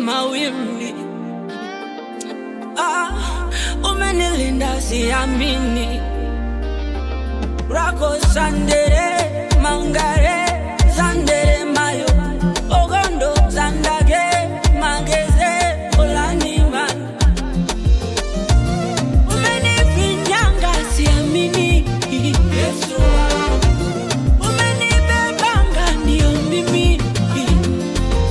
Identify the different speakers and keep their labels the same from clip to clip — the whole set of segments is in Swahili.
Speaker 1: Mawimbi. Ah, umenilinda siamini. Rako sandere mangare sandere mayo ogondo zandage mageze olaniman. Umenifinyanga siamini. Yesu umenibebanga ndio mimi.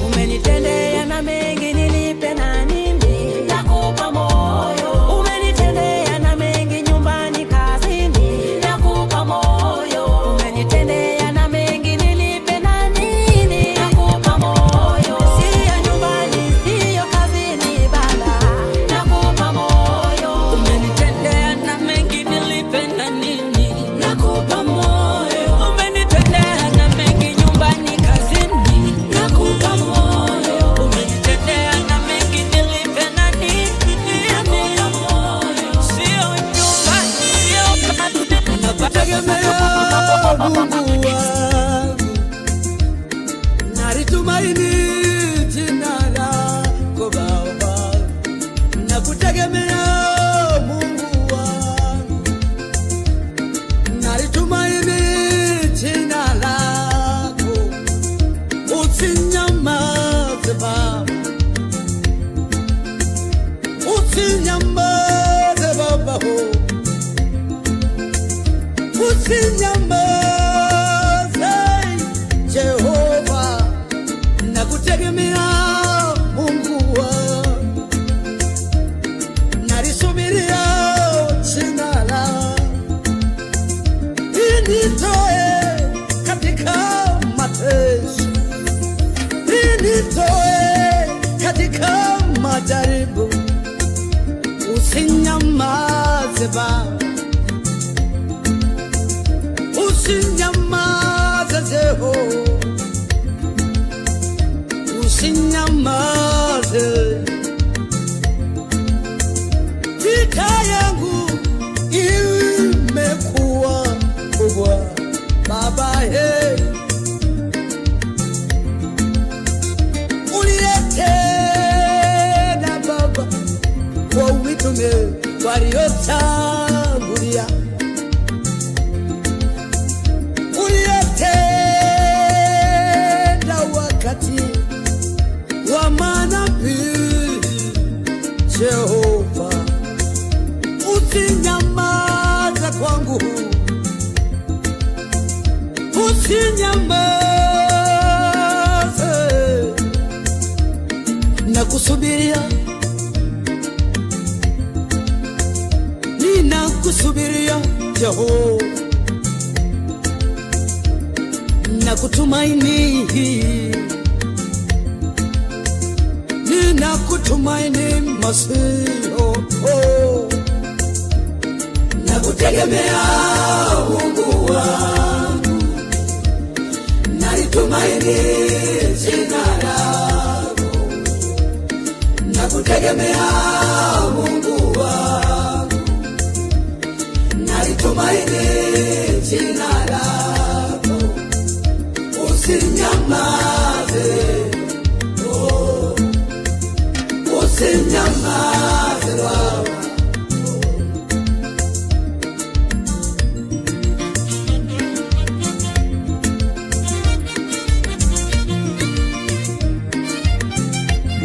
Speaker 2: Umenitendea na mengi nilipe na nini? Nakupa moyo. Umenitendea na mengi nyumbani kazini. Nakupa moyo. Umenitendea na mengi nilipe na nini? Nakupa moyo. Sio nyumbani, sio kazini baba. Nakupa moyo.
Speaker 1: Umenitendea na mengi nilipe na nini? Nakupa moyo. Umenitendea na mengi nyumbani kazini. Nakupa moyo. Umenitendea na mengi nilipe na nini? Nakupa moyo. Sio nyumbani, sio kazini.
Speaker 3: Nakutegemea Mungu wangu, nalitumaini jina lako Baba. Nakutegemea Mungu wangu, nalitumaini jina lako. Usinyamaze Baba, usinyamaze Baba, oh. Usinyamaze Jehova, nakutegemea Mungu wangu, nalisubiria jina lako linitoe katika mateso, linitoe katika majaribu. Usinyamaze Baba, usinyamaze Jehova, usinyamaze. Vita yangu imekuwa kubwa Baba, hey. Uliyetenda Baba kwa mitume waliotangulia, uliyetenda wakati wa manabii Jehova, usinyamaze kwangu, usinyamaze, nakusubiria, ninakusubiria Jehova, nakutumaini, ninakutumaini Masihi, oh. Nakutegemea Mungu wangu, nalitumaini jina lako. Nakutegemea Mungu wangu, nalitumaini jina lako. Usinyamaze, oh, usinyamaze Baba.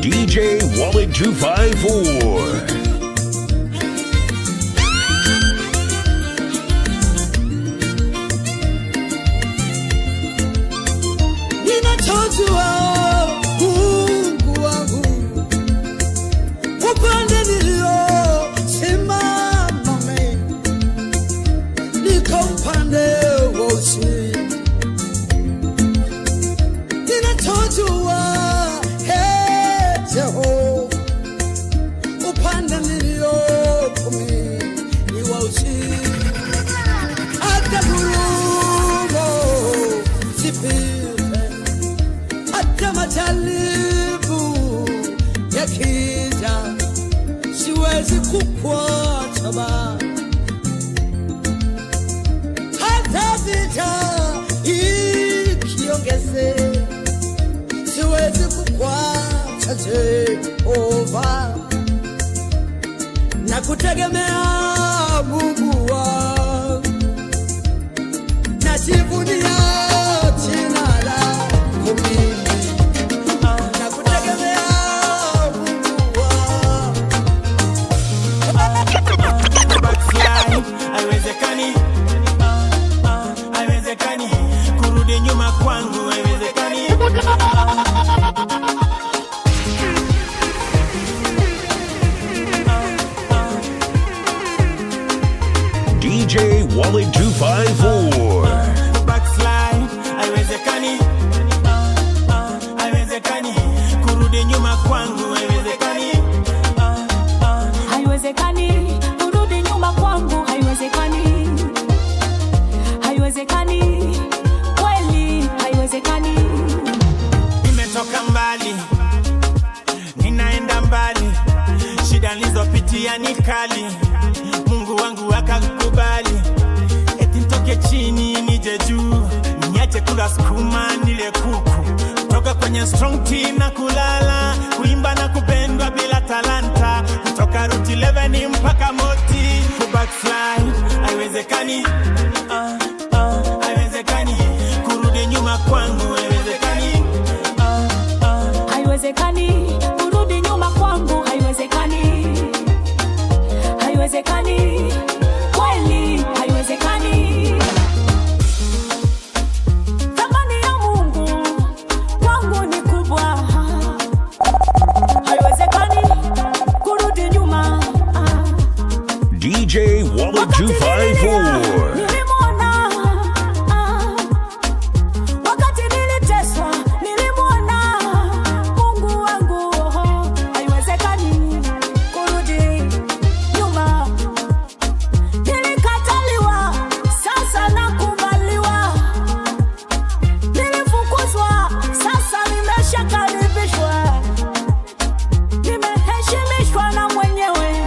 Speaker 4: DJ Wallet 254.
Speaker 3: Ninachojua Mungu wangu, upande niliosimama mimi, niko upande wa ushindi. Ninachojua he Jehova, upande niliopo mimi ni wa ushindi. Hata ngurumo zipite, hata majaribu yakija, siwezi kukuacha Baba. Hata vita ikiongezeka, siwezi kukuacha. Kukuacha Jehova, na kutegemea Mungu wangu, najivunia jina lako mimi, na kutegemea Mungu wangu.
Speaker 5: Backslide, haiwezekani. Ah, ah, haiwezekani kurudi nyuma kwangu, haiwezekani.
Speaker 4: DJ Wally 254.
Speaker 5: Backslide, haiwezekani. Ah, ah, haiwezekani kurudi nyuma kwangu, haiwezekani. Ah, ah.
Speaker 1: Haiwezekani kurudi nyuma kwangu, haiwezekani, haiwezekani kweli, haiwezekani.
Speaker 5: Nimetoka mbali, ninaenda mbali, shida nilizopitia ni kali, Mungu wangu akakubali, eti nitoke chini nije juu, niache kula sukuma nile kuku, kutoka kwenye strong team na kulala, kuimba na kupendwa bila talanta, kutoka Route 11 mpaka Moti, kubackslide haiwezekani. Ah, ah, haiwezekani kurudi nyuma kwangu, haiwezekani. Ah, ah.
Speaker 1: Haiwezekani kurudi nyuma kwangu, haiwezekani, haiwezekani kweli, haiwezekani. Thamani ya Mungu kwangu ni kubwa, haiwezekani kurudi nyuma.
Speaker 4: DJ Wally
Speaker 1: Wakati nililia,
Speaker 4: 254.
Speaker 1: nilimwona. Wakati niliteswa, nilimwona Mungu wangu. Oh, haiwezekani kurudi nyuma. Nilikataliwa, sasa nakubaliwa. Nilifukuzwa, sasa nimeshakaribishwa. Nimeheshimishwa na mwenyewe,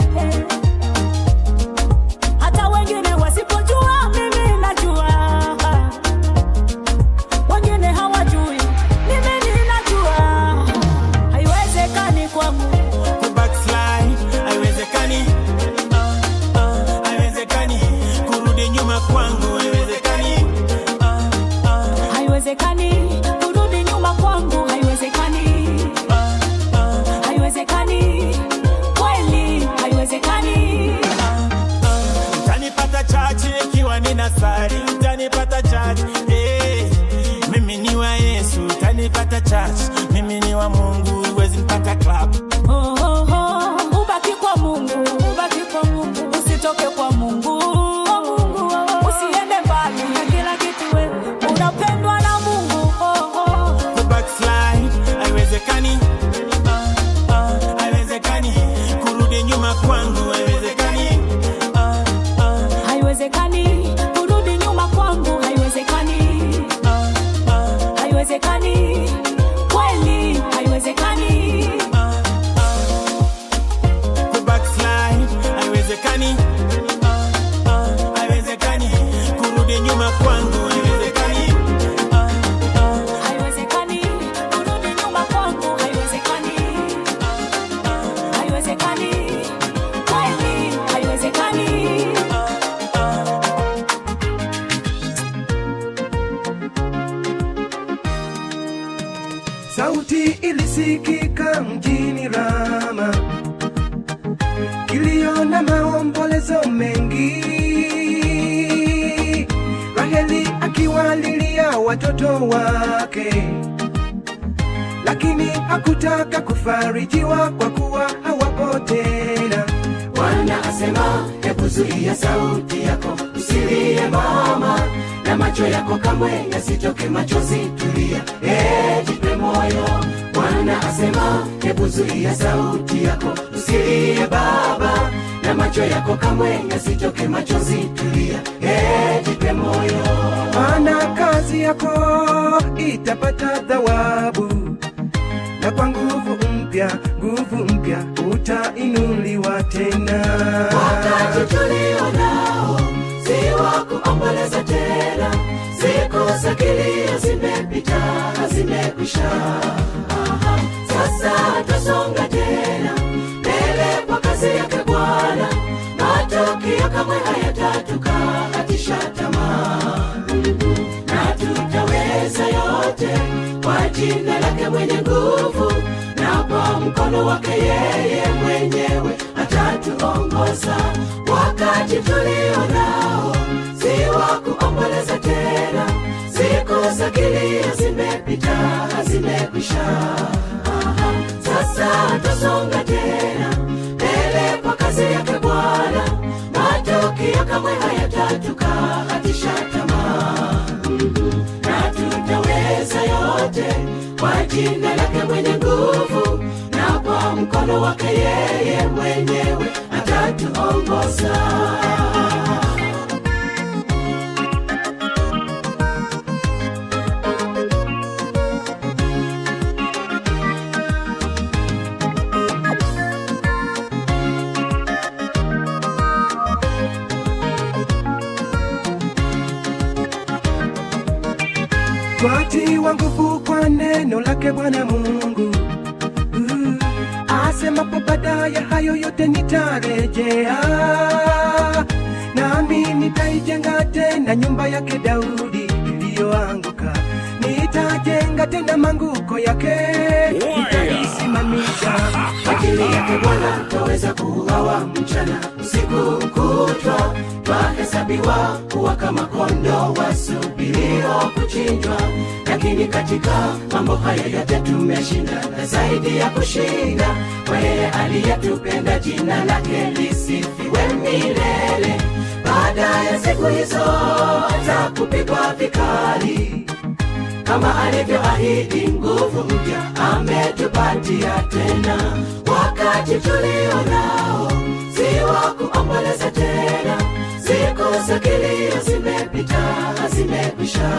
Speaker 1: hata wengine wasipojua, mimi najua. Wengine hawajui, mimi ninajua. Haiwezekani kwangu.
Speaker 5: Kubackslide, haiwezekani. Ah, ah, haiwezekani kurudi nyuma kwangu, haiwezekani. Ah, ah.
Speaker 1: Haiwezekani kurudi nyuma kwangu, haiwezekani,
Speaker 5: Ah, ah.
Speaker 1: haiwezekani kweli, haiwezekani.
Speaker 5: Utanipata church ikiwa nina sari, utanipata church eh, mimi ni wa Yesu, utanipata church, mimi ni wa Mungu, huwezi nipata club.
Speaker 1: Oh, oh, oh. Ubaki kwa Mungu, ubaki kwa Mungu, usitoke kwa Mungu. Usiende mbali na kila kitu wewe, unapendwa na Mungu. Oh, oh.
Speaker 5: Kubackslide, haiwezekani. Ah, ah, haiwezekani kurudi nyuma kwangu, haiwezekani. Ah, ah.
Speaker 1: Haiwezekani kurudi nyuma kwangu, haiwezekani,
Speaker 5: Ah, ah.
Speaker 1: haiwezekani kweli, haiwezekani.
Speaker 5: Ah, ah. Kubackslide, haiwezekani. Ah, ah, haiwezekani kurudi nyuma kwangu, haiwezekani. Ah, ah.
Speaker 1: Haiwezekani kurudi nyuma kwangu, haiwezekani, haiwezekani kweli, haiwezekani.
Speaker 6: Sauti ilisikika mjini Rama, kilio na maombolezo mengi. Raheli akiwalilia watoto wake, lakini hakutaka kufarijiwa kwa kuwa hawapo tena.
Speaker 7: Bwana asema, hebu zuia sauti yako, usilie mama, na macho yako kamwe yasitoke machozi. Tulia, jipe moyo. Bwana asema, hebu zuia sauti yako, usilie baba, na macho yako kamwe yasitoke machozi. Tulia, jipe moyo.
Speaker 6: Maana kazi yako itapata thawabu, na kwa nguvu mpya, nguvu mpya utainuliwa tena.
Speaker 7: Wakati tulio nao si wa kuomboleza tena, siku za kilio zimepita, zimekwisha. Aha, sasa Matukio kamwe hayatatukatisha tamaa, na tutaweza yote kwa jina lake mwenye nguvu, na kwa mkono wake yeye mwenyewe atatuongoza. Wakati tulio nao si wa kuomboleza tena, siku za kilio zimepita, zimekwisha. Aha, sasa tusonga tena mbele kwa kazi yake Bwana, matukio kamwe hayatatukatisha tamaa, na tutaweza yote kwa jina lake mwenye nguvu, na kwa mkono wake yeye mwenyewe atatuongoza.
Speaker 6: Twatiwa nguvu kwa neno lake Bwana Mungu. Asemapo baada ya hayo yote nitarejea, nami nitaijenga tena nyumba yake Daudi iliyoanguka, nitajenga tena manguko yake, nitaisimamisha.
Speaker 7: Akili yake Bwana twaweza kuuawa mchana usiku kutwa, twahesabiwa kuwa kama kondoo wasubirio kuchinjwa. Lakini katika mambo haya yote tumeshinda, na zaidi ya kushinda, kwa yeye aliyetupenda. Jina lake lisifiwe milele. Baada ya siku hizo za kupigwa vikali, kama alivyoahidi, nguvu mpya ametupatia tena. Wakati tulio nao si wa kuomboleza tena, siku za kilio zimepita, zimekwisha.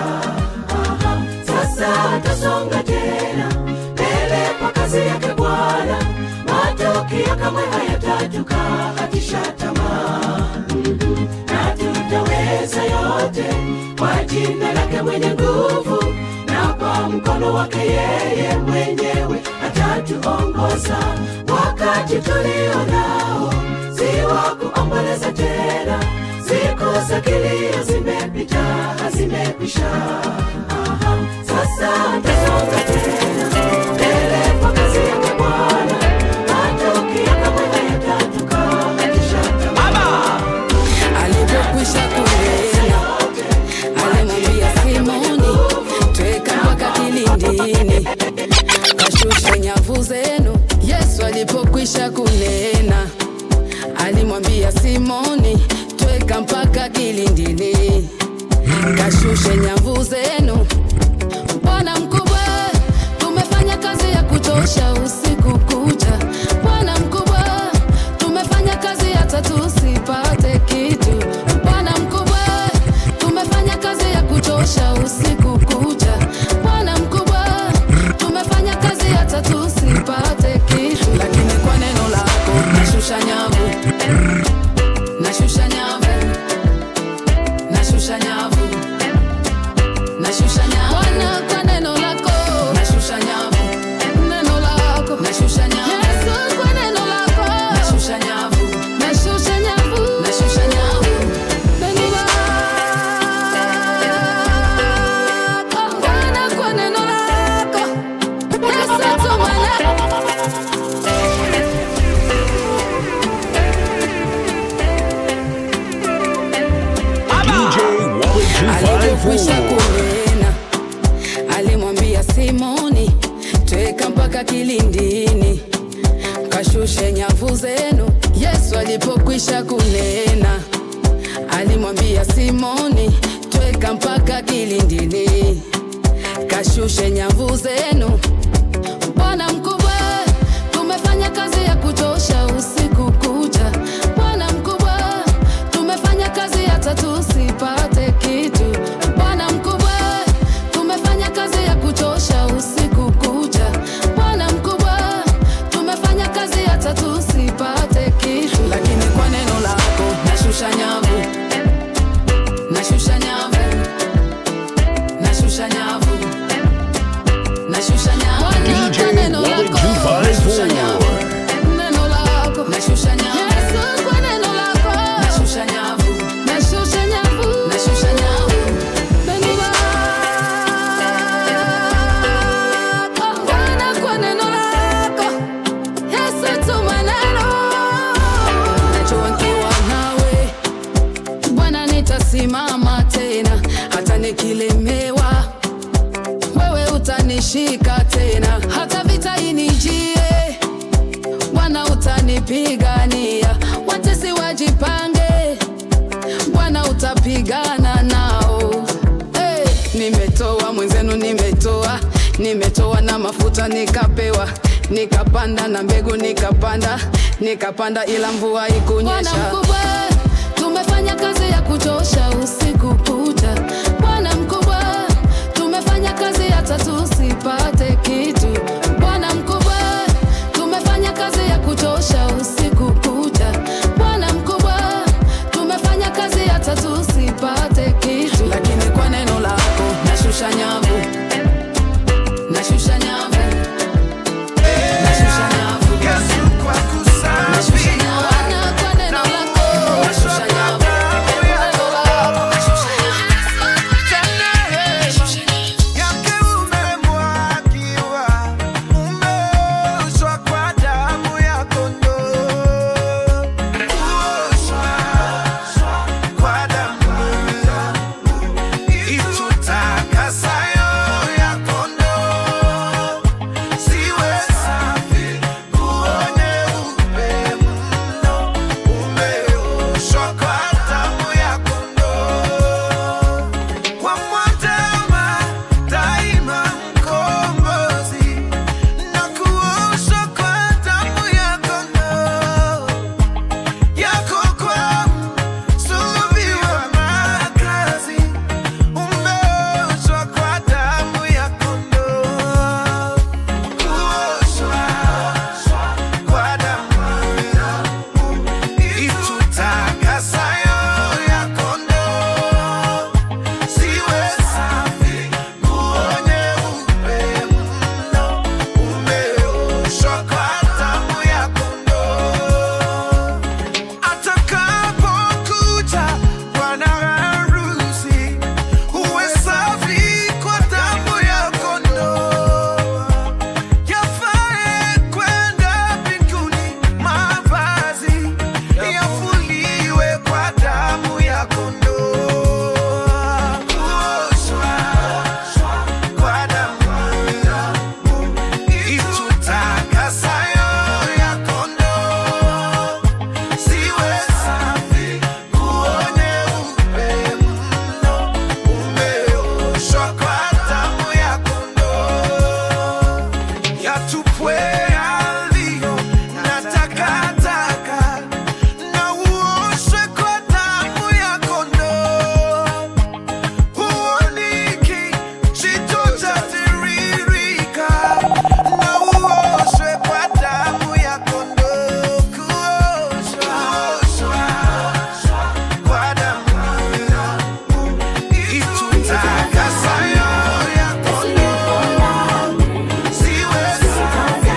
Speaker 7: Aha, sasa tusonga tena mbele kwa kazi yake Bwana, matukio kamwe hayatatukatisha tamaa, na tutaweza yote kwa jina lake mwenye nguvu, na kwa mkono wake yeye mwenyewe atatuongoza. Wakati tulio nao si wa kuomboleza tena, siku za kilio zimepita, zimekwisha. Aha, sasa tusonga tena mbele kwa kazi yake Bwana, matukio kamwe hayatatukatisha tamaa.
Speaker 8: Alipokwisha kunena, alimwambia Simoni, tweka mpaka kilindini, kashushe nyavu zenu. Yesu alipokwisha kunena, alimwambia Simoni, tweka mpaka kilindini, kashushe nyavu zenu. Bwana mkubwa, tumefanya kazi ya kuchosha usiku kucha. Bwana mkubwa, tumefanya kazi hata tusipate kitu. Bwana mkubwa, tumefanya kazi ya kuchosha usiku kucha. Bwana mkubwa, tumefanya kazi hata tusipate kitu, lakini kwa neno lako nashusha nyavu, nashusha nyavu, nashusha nyavu, nashusha nyavu. Bwana, kwa neno lako nashusha nyavu, neno lako nashusha nyavu. Yesu, kwa neno lako nashusha nyavu, nashusha nyavu, nashusha nyavu, neno lako Bwana, kwa neno lako Yesu, tuma
Speaker 4: DJ Wally
Speaker 8: Alipokwisha
Speaker 4: 254.
Speaker 8: kunena, alimwambia Simoni, tweka mpaka kilindini, kashushe nyavu zenu. Yesu alipokwisha kunena, alimwambia Simoni, tweka mpaka kilindini, kashushe nyavu zenu. Bwana mkubwa, tumefanya kazi ya kuchosha usiku kucha. Bwana mkubwa, tumefanya kazi hata tusipate kitu. Bwana mkubwa, tumefanya kazi ya kuchosha usiku kucha. Bwana mkubwa, tumefanya kazi hata tusipate kitu, lakini kwa neno lako nashusha nyavu, nashusha nyavu, nashusha nyavu, nashusha nyavu.
Speaker 4: DJ
Speaker 8: Bwana, kwa neno
Speaker 4: Wally
Speaker 8: mafuta nikapewa, nikapanda na mbegu nikapanda, nikapanda ila mvua ikunyesha.
Speaker 1: Bwana mkubwa, tumefanya kazi ya kuchosha usiku kucha. Bwana mkubwa, tumefanya kazi hata tusipate kitu. Bwana mkubwa, tumefanya kazi ya kuchosha usiku kucha. Bwana mkubwa, tumefanya kazi hata tusipate kitu,
Speaker 8: lakini kwa neno lako nashusha nyavu, nashusha nyavu, nashusha nyavu, nashusha nyavu.
Speaker 1: Bwana, kwa neno lako
Speaker 8: nashusha nyavu, neno lako nashusha
Speaker 5: Yake umemwagiwa, umeoshwa kwa damu ya kondoo. Kuoshwa kwa damu itutakasayo ya kondoo. Siwe safi, nguo nyeupe mno, umeoshwa kwa damu ya kondoo. Kwa mwatama daima mkombozi na kuoshwa kwa damu ya kondoo yako kwa msulubiwa makazi, umeoshwa kwa damu ya kondoo. Kuoshwa kwa damu itutakasayo ya kondoo. Siwe safi, nguo nyeupe mno, umeoshwa kwa damu ya kondoo. Atakapokuja bwana harusi, uwe safi kwa damu ya kondoo. Yafae kwenda mbinguni, mavazi yafuliwe kwa damu ya kondoo. Kuoshwa kwa damu itutakasayo ya kondoo. Siwe safi, nguo nyeupe mno, umeoshwa kwa damu ya kondoo. Yatupwe yaliyo na takataka, na uoshwe kwa damu ya kondoo. Huoniki jicho chatiririka, na uoshwe kwa damu ya kondoo. Kuoshwa kwa damu itutakasayo ya kondoo. Siwe safi,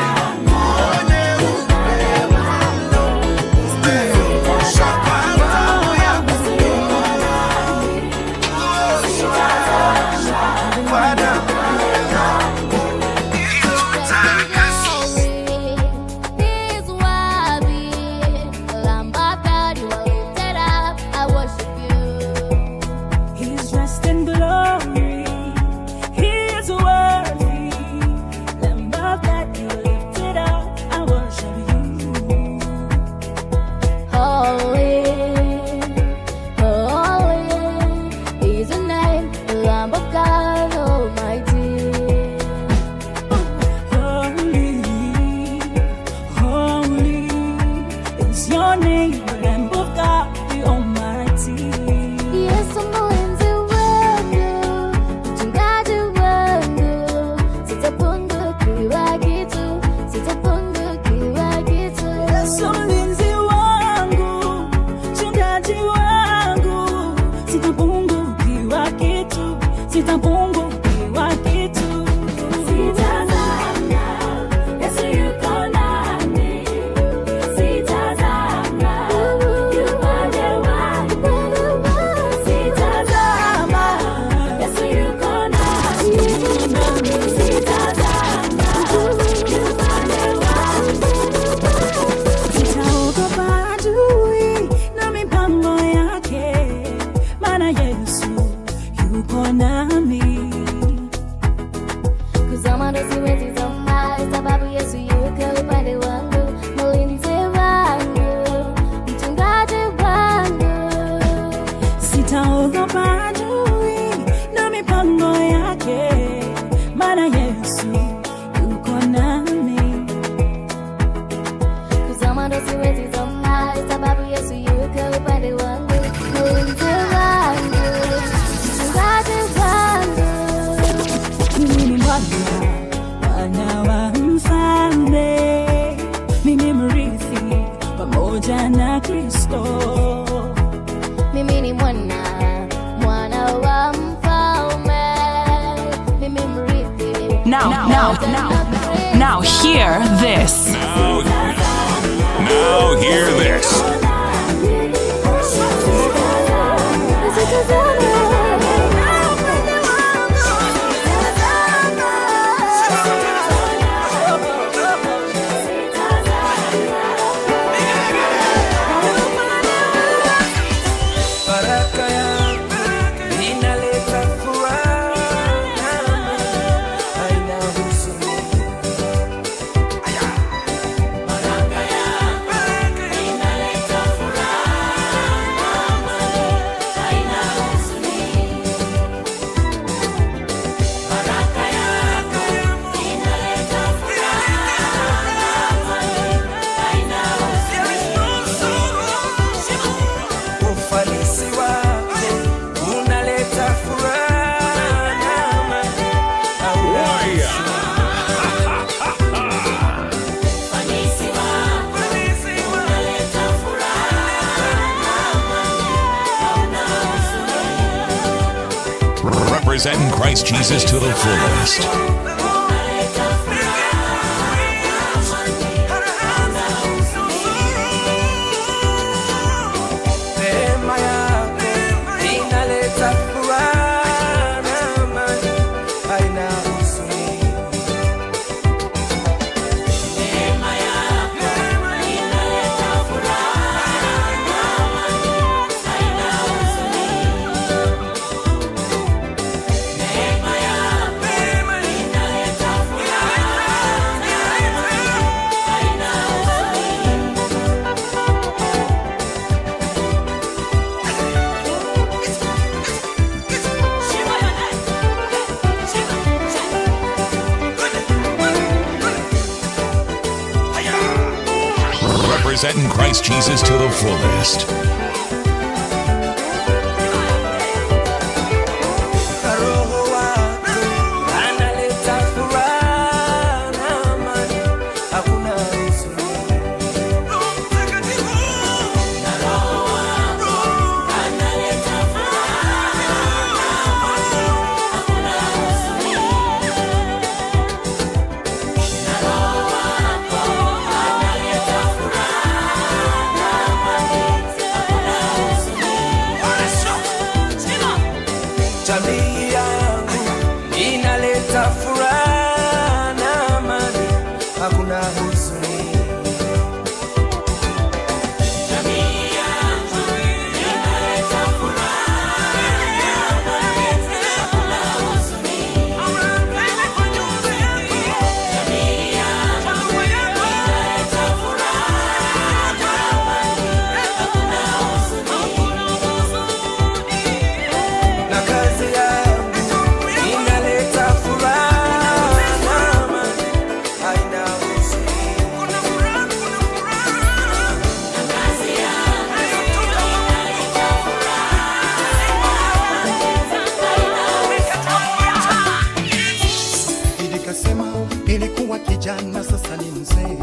Speaker 1: pamoja na Kristo.
Speaker 9: Mimi ni mwana, mwana wa mfalme. Mimi mrithi.
Speaker 10: Now, now, now, now, hear this.
Speaker 4: Now hear this.
Speaker 6: Baraka yako inaleta furaha, haina huzuni. Baraka yako inaleta furaha, haina huzuni. Baraka yako inaleta furaha, haina huzuni. Ufanisi wako unaleta furaha na amani, hauna Ufanisi wako unaleta furaha na amani, hauna huzuni.
Speaker 4: Representing Christ Jesus to the fullest.
Speaker 6: Unaleta furaha na amani, hauna huzuni. Neema yako inaleta furaha na amani, haina huzuni. Neema yako inaleta furaha na amani, haina huzuni. Neema yako inaleta furaha na amani, haina huzuni.
Speaker 4: Representing Christ Jesus to the fullest.
Speaker 6: Roho wako analeta furaha na amani, hakuna huzuni. Na Roho wako analeta furaha na amani, hakuna huzuni. Na Roho wako analeta furaha na amani, hakuna huzuni. Jamii yangu inaleta furaha na amani, hakuna huzuni. Jamii yangu inaleta furaha na amani, hakuna huzuni. Jamii yangu inaleta furaha na amani, hakuna huzuni. Na kazi yangu inaleta furaha na amani, haina huzuni. Na kazi yangu inaleta furaha na amani, haina huzuni.
Speaker 11: Daudi kasema nilikuwa kijana, sasa ni mzee.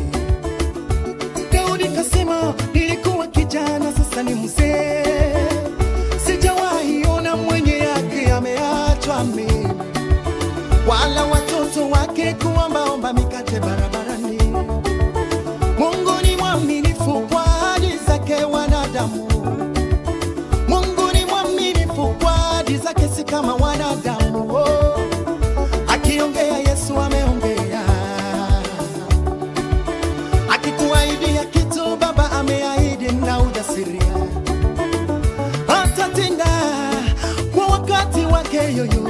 Speaker 11: Daudi kasema nilikuwa kijana, sasa ni mzee. Sijawahi ona mwenye yake ameachwa mimi, wala watoto wake kuombaomba mikate barabarani. Mungu ni mwaminifu kwa ahadi zake wanadamu. Mungu ni mwaminifu kwa ahadi zake, si kama wanadamu. Oh. Akiongea Yesu ameongea, akikuahidia kitu Baba ameahidi na ujasiria, atatenda kwa wakati wake. Yoyo,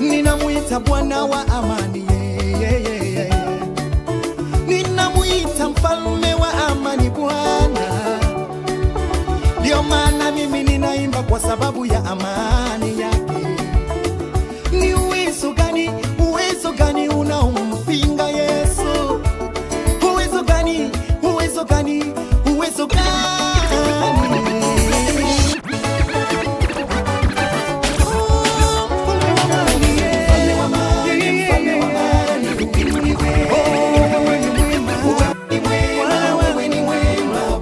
Speaker 11: ninamuita Bwana wa amani, yeah, yeah, yeah. Ninamuita mfalme wa amani, Bwana. Ndio maana mimi ninaimba kwa sababu ya amani yake. Ni uwezo gani unaompinga Yesu? Uwezo gani, uwezo gani, uwezo gani? Mfalme wa amani, mfalme wa amani, oh, wewe ni mwema, wewe ni mwema.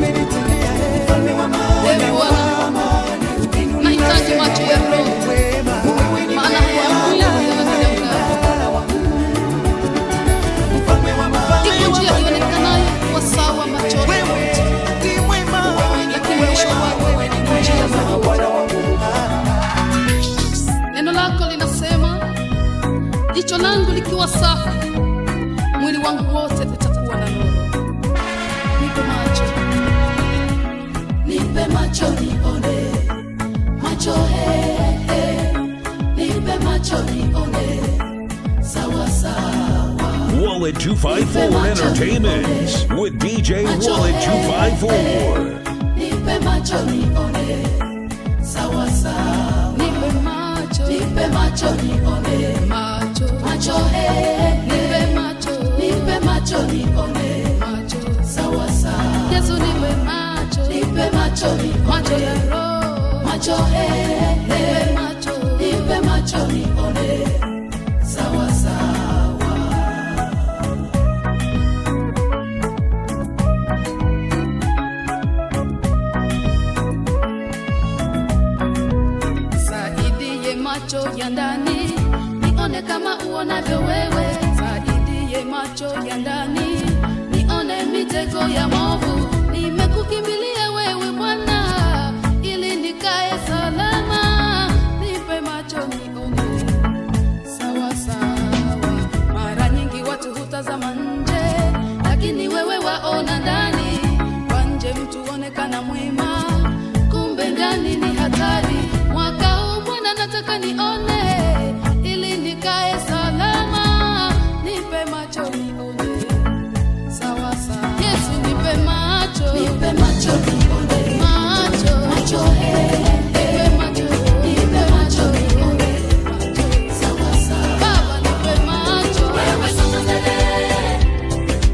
Speaker 11: Umenitendea, mfalme wa amani.
Speaker 8: Ee Bwana, nahitaji macho ya roho, maana haya mwili yananidanganya. Iko njia ionekanayo kuwa sawa machoni pa mtu, lakini mwisho wake ni njia za mauti. Neno lako linasema, jicho langu likiwa safi, mwili wangu wote utakuwa na nuru. Nipe macho,
Speaker 1: Nipe macho nione, macho he, he. Nipe macho nione, sawa sawa.
Speaker 4: Wallet 254 Entertainment with DJ Wallet 254.
Speaker 1: Nipe macho nione, sawa sawa.
Speaker 8: Nipe macho,
Speaker 1: Nipe macho nione,
Speaker 8: macho,
Speaker 1: macho he,
Speaker 8: nipe macho,
Speaker 1: nipe macho nione,
Speaker 8: macho,
Speaker 1: sawa sawa.
Speaker 8: Yesu nipe macho,
Speaker 1: Nipe macho nione,
Speaker 8: macho ya roho,
Speaker 1: macho he,
Speaker 8: nipe macho,
Speaker 1: nipe macho nione, sawa sawa.
Speaker 8: Saidie macho ya ndani nione kama uonavyo wewe. Saidie macho ya ndani nione mitego ya movu. Nimekukimbilia wewe Bwana, ili nikae salama. Nipe macho nione sawa sawa. Mara nyingi watu hutazama nje, lakini wewe waona ndani. Kwa nje mtu onekana mwema, kumbe ndani ni hatari. Mwaka huu Bwana nataka nione, ili nikae salama. Nipe macho nione sawa sawa. Yesu nipe macho,
Speaker 1: Nipe macho nione,
Speaker 8: macho,
Speaker 1: macho he,
Speaker 8: nipe macho,
Speaker 1: nipe macho nione, sawa sawa.
Speaker 8: Baba nipe macho.
Speaker 1: Wewe songa mbele,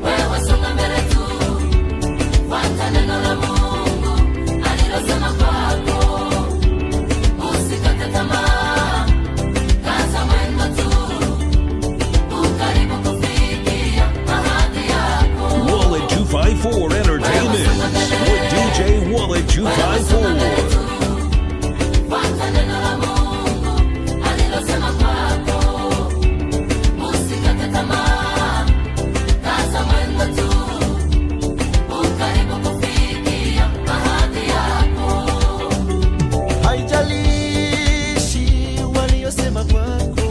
Speaker 1: wewe songa mbele tu, fuata neno la Mungu alilosema kwako, usikate tamaa, kaza mwendo tu, ukaribu kufikia ahadi yako.
Speaker 4: Wallet 254 Entertainment with DJ Wallet 254.
Speaker 1: Fuata neno la Mungu alilosema kwako, usikate tamaa, kaza mwendo tu, ukaribu kufikia ahadi yako.
Speaker 11: Haijalishi waliyosema kwako,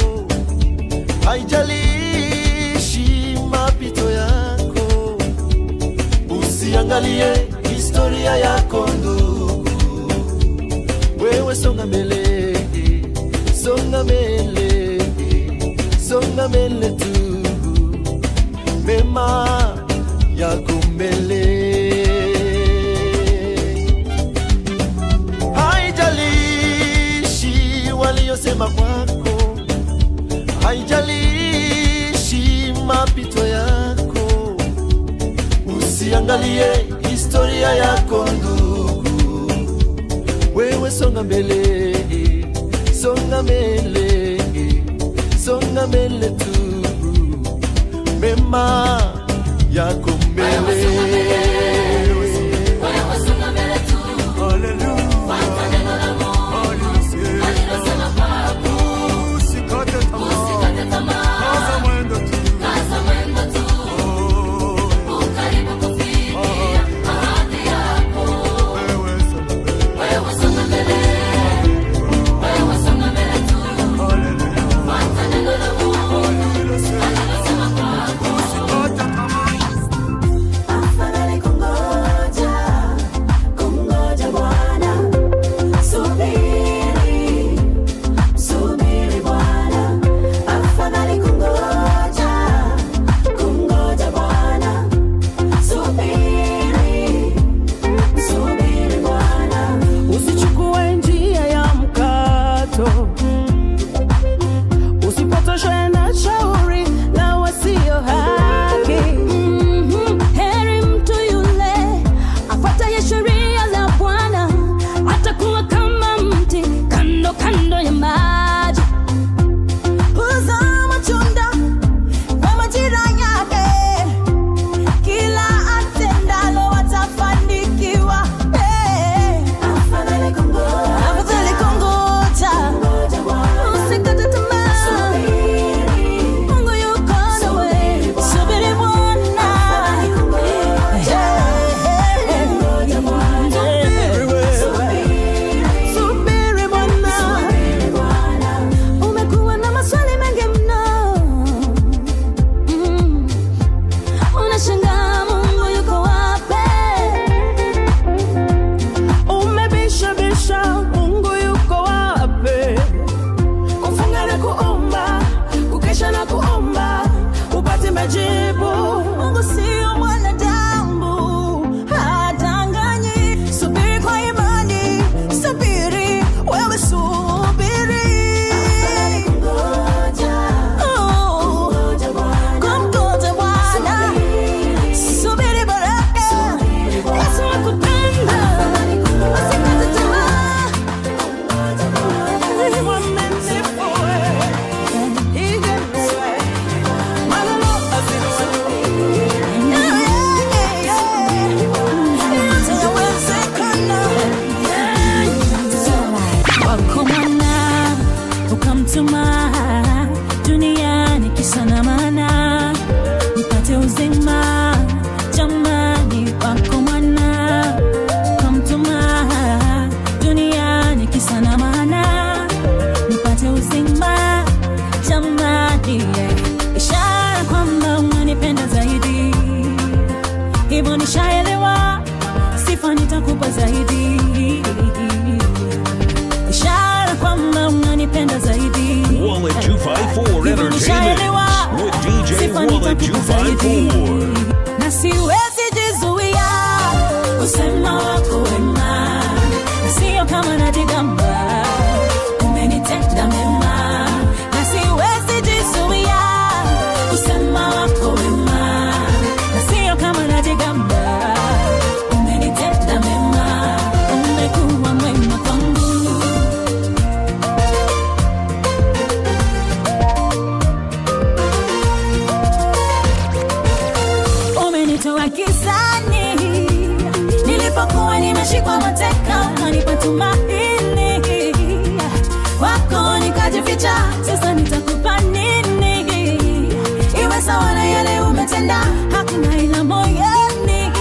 Speaker 11: haijalishi mapito yako, usiangalie historia yako ndugu, wewe songa mbele, songa mbele, songa mbele tu, mema yako mbele. Haijalishi waliyosema kwako, haijalishi mapito yako, usiangalie historia yako ndugu, wewe songa mbele, songa mbele, songa mbele tu, mema yako mbele.
Speaker 1: Wewe songa mbele tu, fuata neno la Mungu alilosema kwako,
Speaker 12: Usikate tamaa,
Speaker 1: usikate tamaa,
Speaker 12: kaza mwendo tu,
Speaker 1: kaza mwendo tu, ukaribu kufikia ahadi yako.
Speaker 12: wewe songa mbele.
Speaker 1: Wewe songa mbele, wewe songa mbele tu, fuata neno la Mungu alilosema kwako.
Speaker 12: Usikate tamaa.
Speaker 1: Afadhali Sifa nitakupa zaidi, ishara kwamba unanipenda zaidi.
Speaker 4: Wallet 254 Entertainment with DJ
Speaker 1: Sifa
Speaker 4: Wallet
Speaker 1: nitakupa zaidi.
Speaker 4: 254.
Speaker 1: Na siwezi jizuia kusema wako wema, na sio kama najigamba, umenitenda mema. Na siwezi jizuia kusema wako wema, na sio kama najigamba, umenitenda mema, umekuwa mwema kwangu. Umenitoa gizani nilipokuwa nimeshikwa mateka, ukanipa tumaini, kwako nikajificha. Sasa nitakupa nini? Iwe sawa na yale umetenda, hakuna ila moyoni.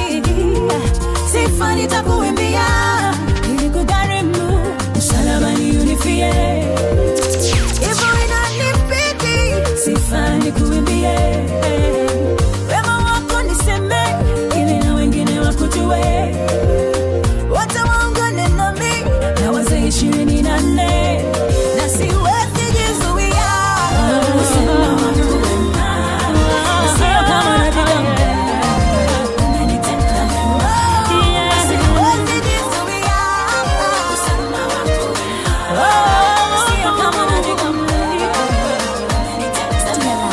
Speaker 1: Sifa nitakuimbia, ilikugharimu msalabani unifie, hivyo inanibidi sifa nikuimbie wema wako niseme, ili na wengine wakujue. Wote waungane nami na wazee 24, na siwezi jizuia kusema wako wema, na sio kama najigamba, umenitenda mema. Na siwezi jizuia kusema wako wema, na sio kama najigamba, umenitenda mema.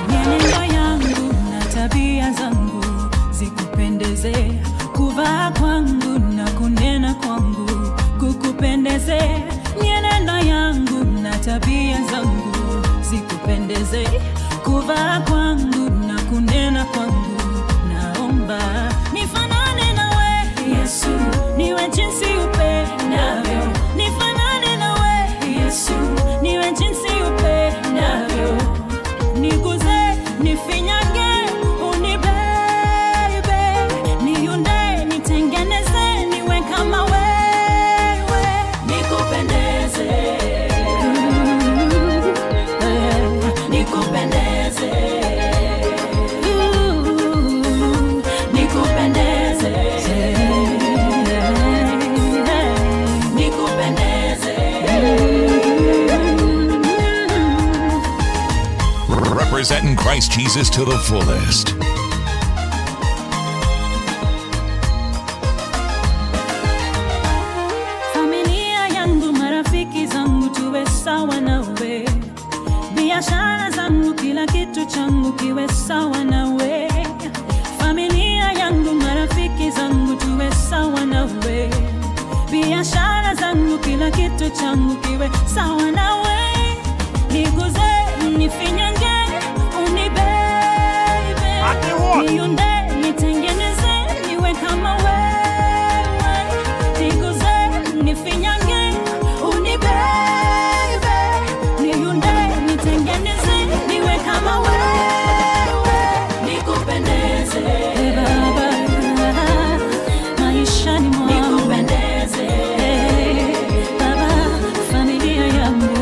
Speaker 1: Mienendo yangu na tabia zangu zikupendeze, kuvaa kwangu na kunena kwangu kukupendeze. Mienendo yangu na tabia zangu zikupendeze, kuvaa kwangu na kunena kwangu, naomba nifanane nawe Yesu, niwe jinsi upendavyo, nifanane nawe Yesu, niwe jinsi upendavyo, niguze, nifinyage, unibebe, niunde, nitengeneze, niwe kama wewe, nikupendeze, nikupendeze, nikupendeze, nikupendeze.
Speaker 4: Representing Christ Jesus to the fullest.
Speaker 1: Familia yangu, marafiki zangu, tuwe sawa nawe. Biashara zangu, kila kitu changu kiwe sawa nawe. Familia yangu, marafiki zangu, tuwe sawa nawe. Biashara zangu, kila kitu changu kiwe sawa nawe. Niguze, nifinyange, unibebe, niunde, nitengeneze, niwe kama wewe. Niguze, nifinyange, unibebe, niunde, nitengeneze, niwe kama wewe, nikupendeze Baba, maishani mwangu nikupendeze Baba, familia yangu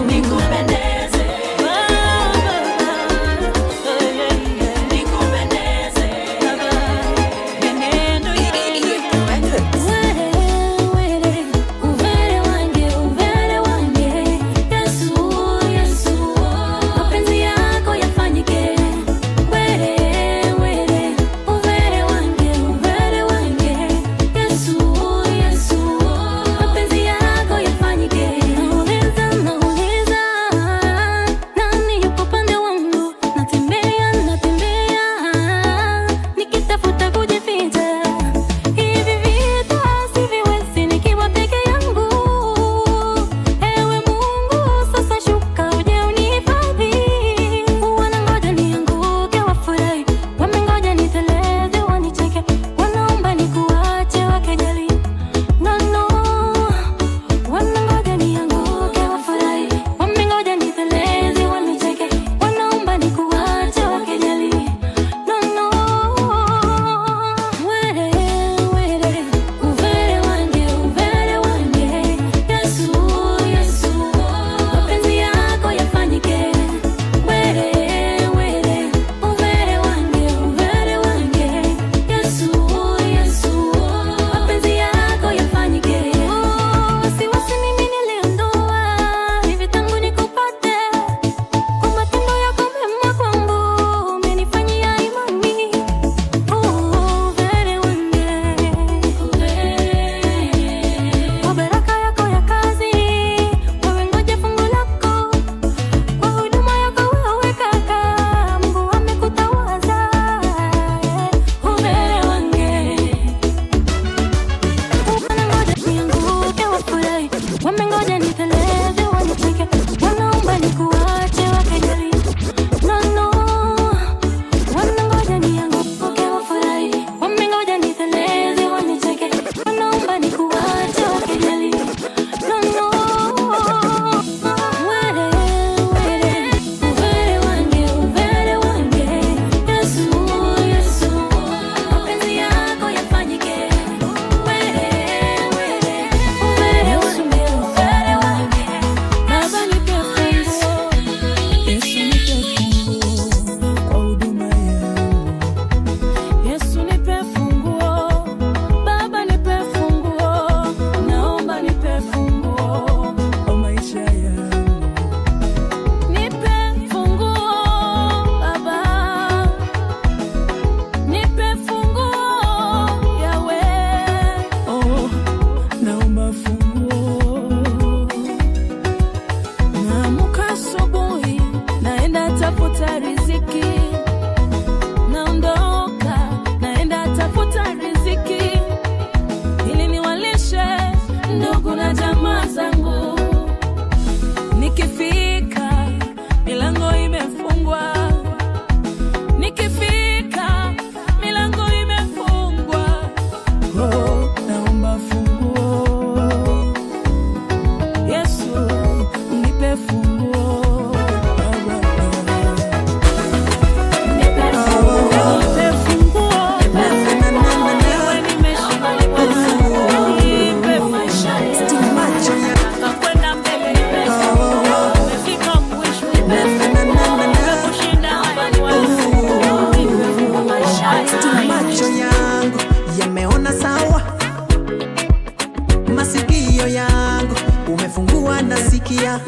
Speaker 11: Masikio yangu umefungua nasikia,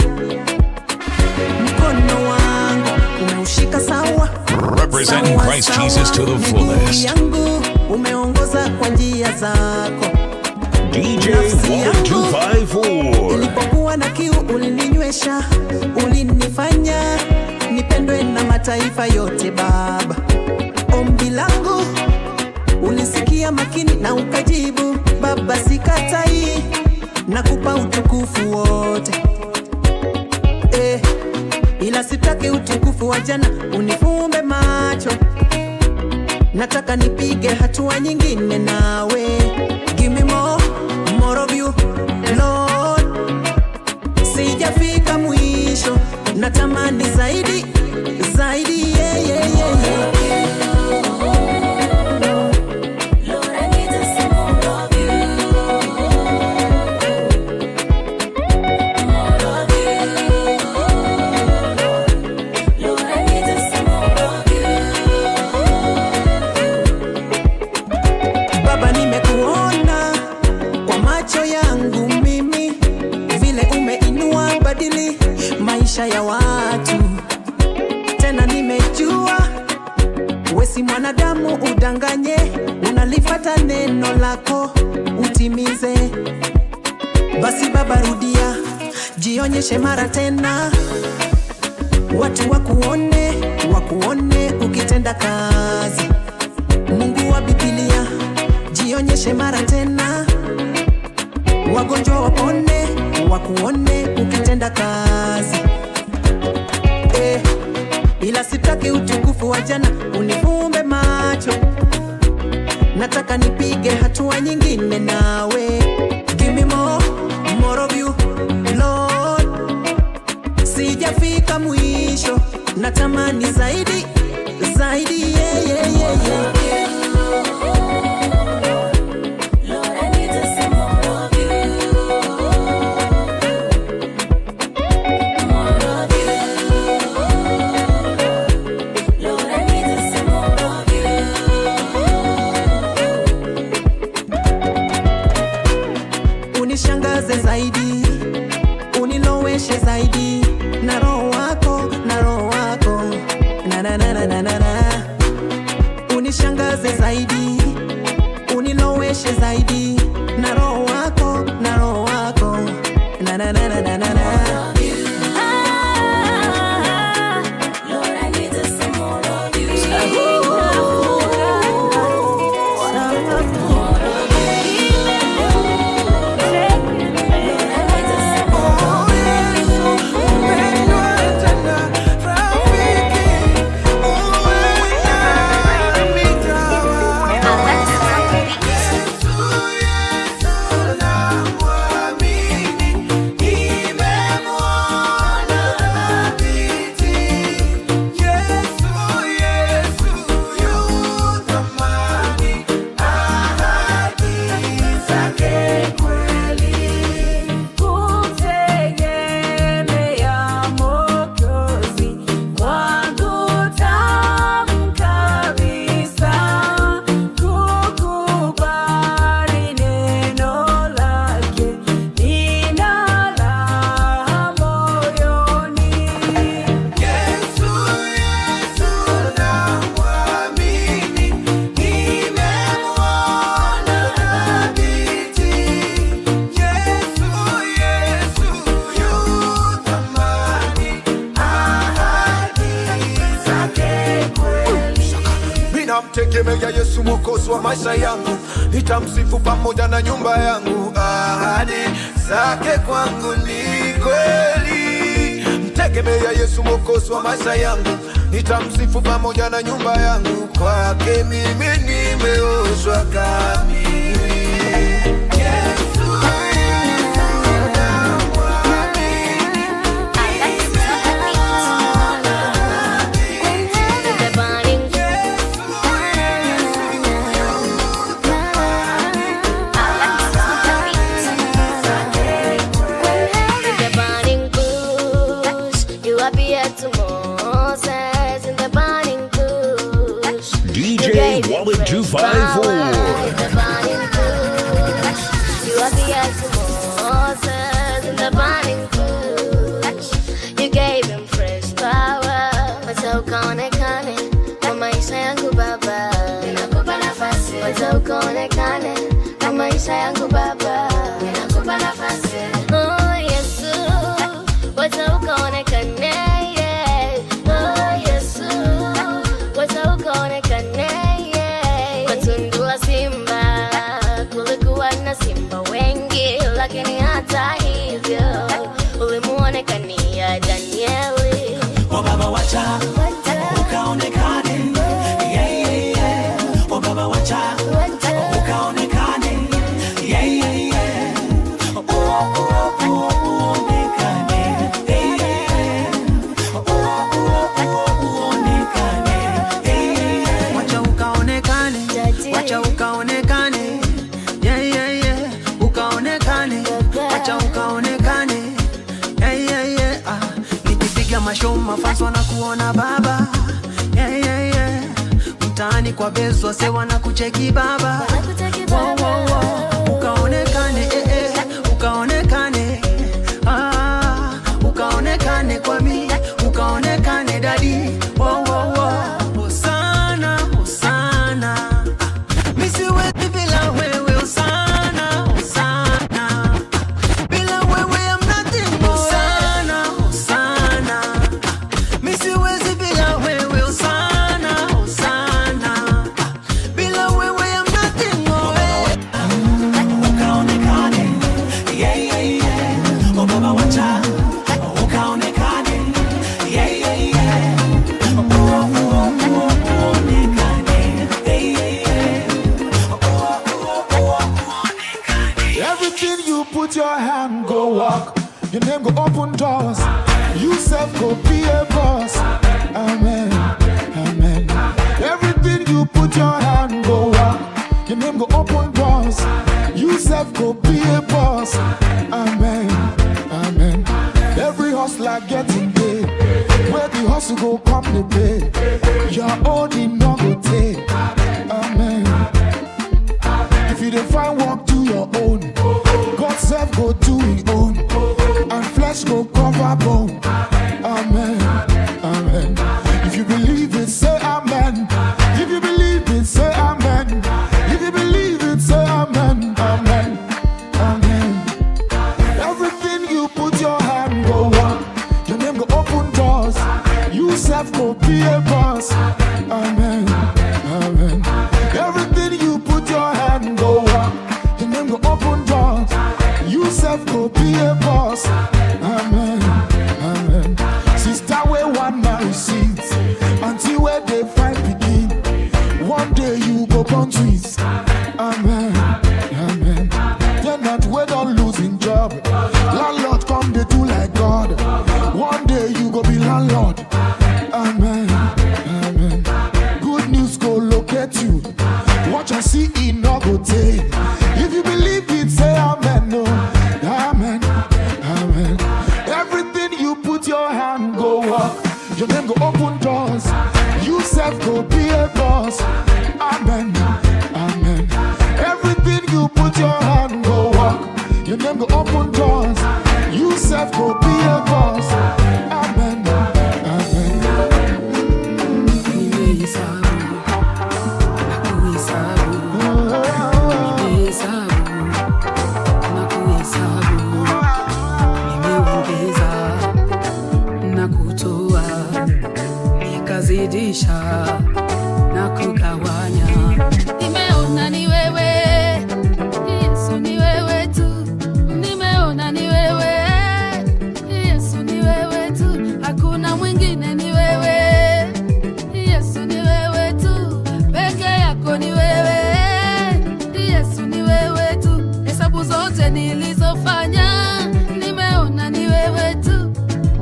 Speaker 11: mkono wangu umeushika sawa.
Speaker 4: Representing
Speaker 11: Sawa,
Speaker 4: Christ
Speaker 11: sawa.
Speaker 4: Jesus to the
Speaker 11: Miguu
Speaker 4: fullest.
Speaker 11: yangu umeongoza kwa njia zako.
Speaker 4: DJ
Speaker 11: Nafsi
Speaker 4: Wallet
Speaker 11: yangu
Speaker 4: 254.
Speaker 11: Ilipokuwa na kiu ulininywesha, ulinifanya nipendwe na mataifa yote Baba. Ombi langu ulisikia makini na ukajibu Baba, sikatai, nakupa utukufu wote ila sitaki utukufu wa jana unifumbe macho, nataka nipige hatua nyingine nawe. Give me more, more of you Lord, sijafika mwisho, natamani zaidi zaidi, yeah, yeah, yeah, yeah.
Speaker 1: Lord, I need to see more of you. More of you. Lord, I need to see more of you.
Speaker 11: Baba, nimekuona kwa macho yangu mimi, vile umeinua badili maisha ya watu. Tena nimejua we si mwanadamu udanganye, unalifata neno lako utimize. Basi Baba, rudia, jionyeshe mara tena, watu wakuone, wakuone ukitenda kazi. Mungu wa Biblia, jionyeshe mara tena, wagonjwa wapone, wakuone ukitenda kazi ila sitaki utukufu wa jana unifumbe macho, nataka nipige hatua nyingine nawe. Give me more, more of you Lord, sijafika mwisho, natamani zaidi zaidi, yeah, yeah, yeah, yeah.
Speaker 1: Lord, I need to see more of you. More of you. Lord, I need to see more of you.
Speaker 11: Unishangaze zaidi, uniloweshe zaidi na roho wako, na roho wako na na na na na na na. Unishangaze zaidi, uniloweshe zaidi na roho wako, na roho wako na na na na na na na.
Speaker 1: Lord, I need to see more of you.
Speaker 8: Kumtegemea Mwokozi kwangu tamu kabisa, kukubali neno lake nina raha moyoni.
Speaker 7: Yesu, Yesu namwamini, nimemwona thabiti. Yesu, Yesu yu thamani, ahadi zake kweli.
Speaker 12: Ninamtegemea Yesu mwokozi wa maisha yangu, nitamsifu pamoja na nyumba yangu. Ahadi zake kwangu ni kweli. Mtegemea Yesu mwokozi wa maisha yangu, nitamsifu pamoja na nyumba yangu. Kwake mimi nimeoshwa kamili. Yesu, Yesu namwamini,
Speaker 9: In the burning bush, you appeared to Moses in the burning bush. You
Speaker 4: DJ
Speaker 9: gave him
Speaker 4: Wallet
Speaker 9: fresh
Speaker 4: 254.
Speaker 9: power in the burning bush. You appeared to Moses. Moses in the burning bush. You gave him fresh power. Wacha ukaonekane kwa maisha yangu Baba. Ninakupa nafasi. Wacha ukaonekane kwa maisha yangu Baba. Ninakupa nafasi. Oh Yesu, wacha ukaonekane. Yeah. Oh Yesu, wacha ukaonekane. Yeah. Kwa tundu la simba kulikuwa na simba wengi, lakini hata hivyo ulimuonekania Danieli.
Speaker 5: Oh Baba wacha ukaonekane, yeah, yeah, yeah. Oh Baba wacha ukaonekane, yeah, yeah, yeah. Oh, oh, oh, uonekane, yeah, yeah, yeah. Oh, oh, oh, uonekane, yeah, yeah, yeah.
Speaker 11: Wacha ukaonekane, wacha ukaonekane, yeah, yeah, yeah. Ukaonekane, wacha ukaonekane, yeah, yeah, yeah. Ah, nikipiga mashow mafans wanakuona baba, yeah, yeah, yeah. Mtaani kwa bezo wase wanakucheki baba, Wo, wo, wo. Ukaonekane, eh, eh. Ukaonekane, ah, ukaonekane kwa mi, ukaonekane dadi, wo, wo, wo. Hosana, hosana, mi siwezi bila wewe, hosana, hosana, bila wewe I'm nothing. Hosana, hosana, mi siwezi bila wewe, hosana, hosana, bila wewe I'm nothing.
Speaker 5: Ukaonekane, yeah, yeah, yeah. Oh Baba wacha ukaonekane, yeah, yeah, yeah. Oh, oh, oh, uonekane, yeah, yeah, yeah. Oh, oh, oh, uonekane.
Speaker 12: Everything you put your hand go walk. Your name go open doors. You self go be a boss. Amen. Amen. Everything you put your hand go walk. Your name go open doors. You self go be a boss. Amen. Amen. Every hustler getting paid. Where the hustle go come the pay. Your own it no go take. Amen. If you dey find work, do your own. God self go do his own, and flesh go cover bone. Amen. Amen. If you believe it, say amen. If you believe it, say amen. If you believe it, say amen. Amen. Amen. Everything you put your hand go on. Your name go open doors. You self go be a boss. Amen. Amen. Everything you put your hand go on. Your name go open doors. You self go be a boss. Amen. Amen. Sister, where one marry seeds. Until where they find begin. One day you go born twins. Amen. Amen. Tenant we don't losing job. Landlord come they do like God. One day you go be landlord. Amen. Amen. Good news go locate you. Watch and see it no go take. If you believe it, say amen. No. Amen. Amen. Everything you put your hand go up. Your name go open doors. You self go be a boss. Amen. Amen. Everything you put your hand go up. Your name go open doors. You self go be a boss. Amen. Amen.
Speaker 8: Nimehesabu na kuhesabu, nimeongeza na kutoa, nikazidisha na kugawanya. Nimeona ni wewe Yesu, ni wewe tu. Nimeona ni wewe Yesu, ni wewe tu, hakuna mwingine, ni wewe Yesu, ni wewe tu, peke yako ni wewe Yesu, ni wewe tu. Hesabu zote nilizofanya nimeona ni wewe tu,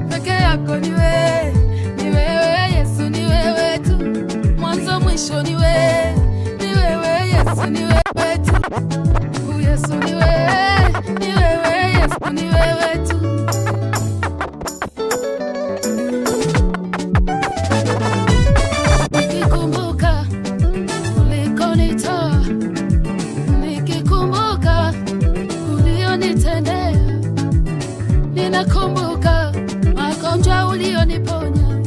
Speaker 8: peke yako ni wewe, ni wewe Yesu, ni wewe tu, mwanzo mwisho ni wewe Yesu, ni wewe tu, Yesu ni wewe Yesu, ni wewe tu. Nikikumbuka ulikonitoa, nikikumbuka ulionitendea, Ninakumbuka magonjwa ulioniponya,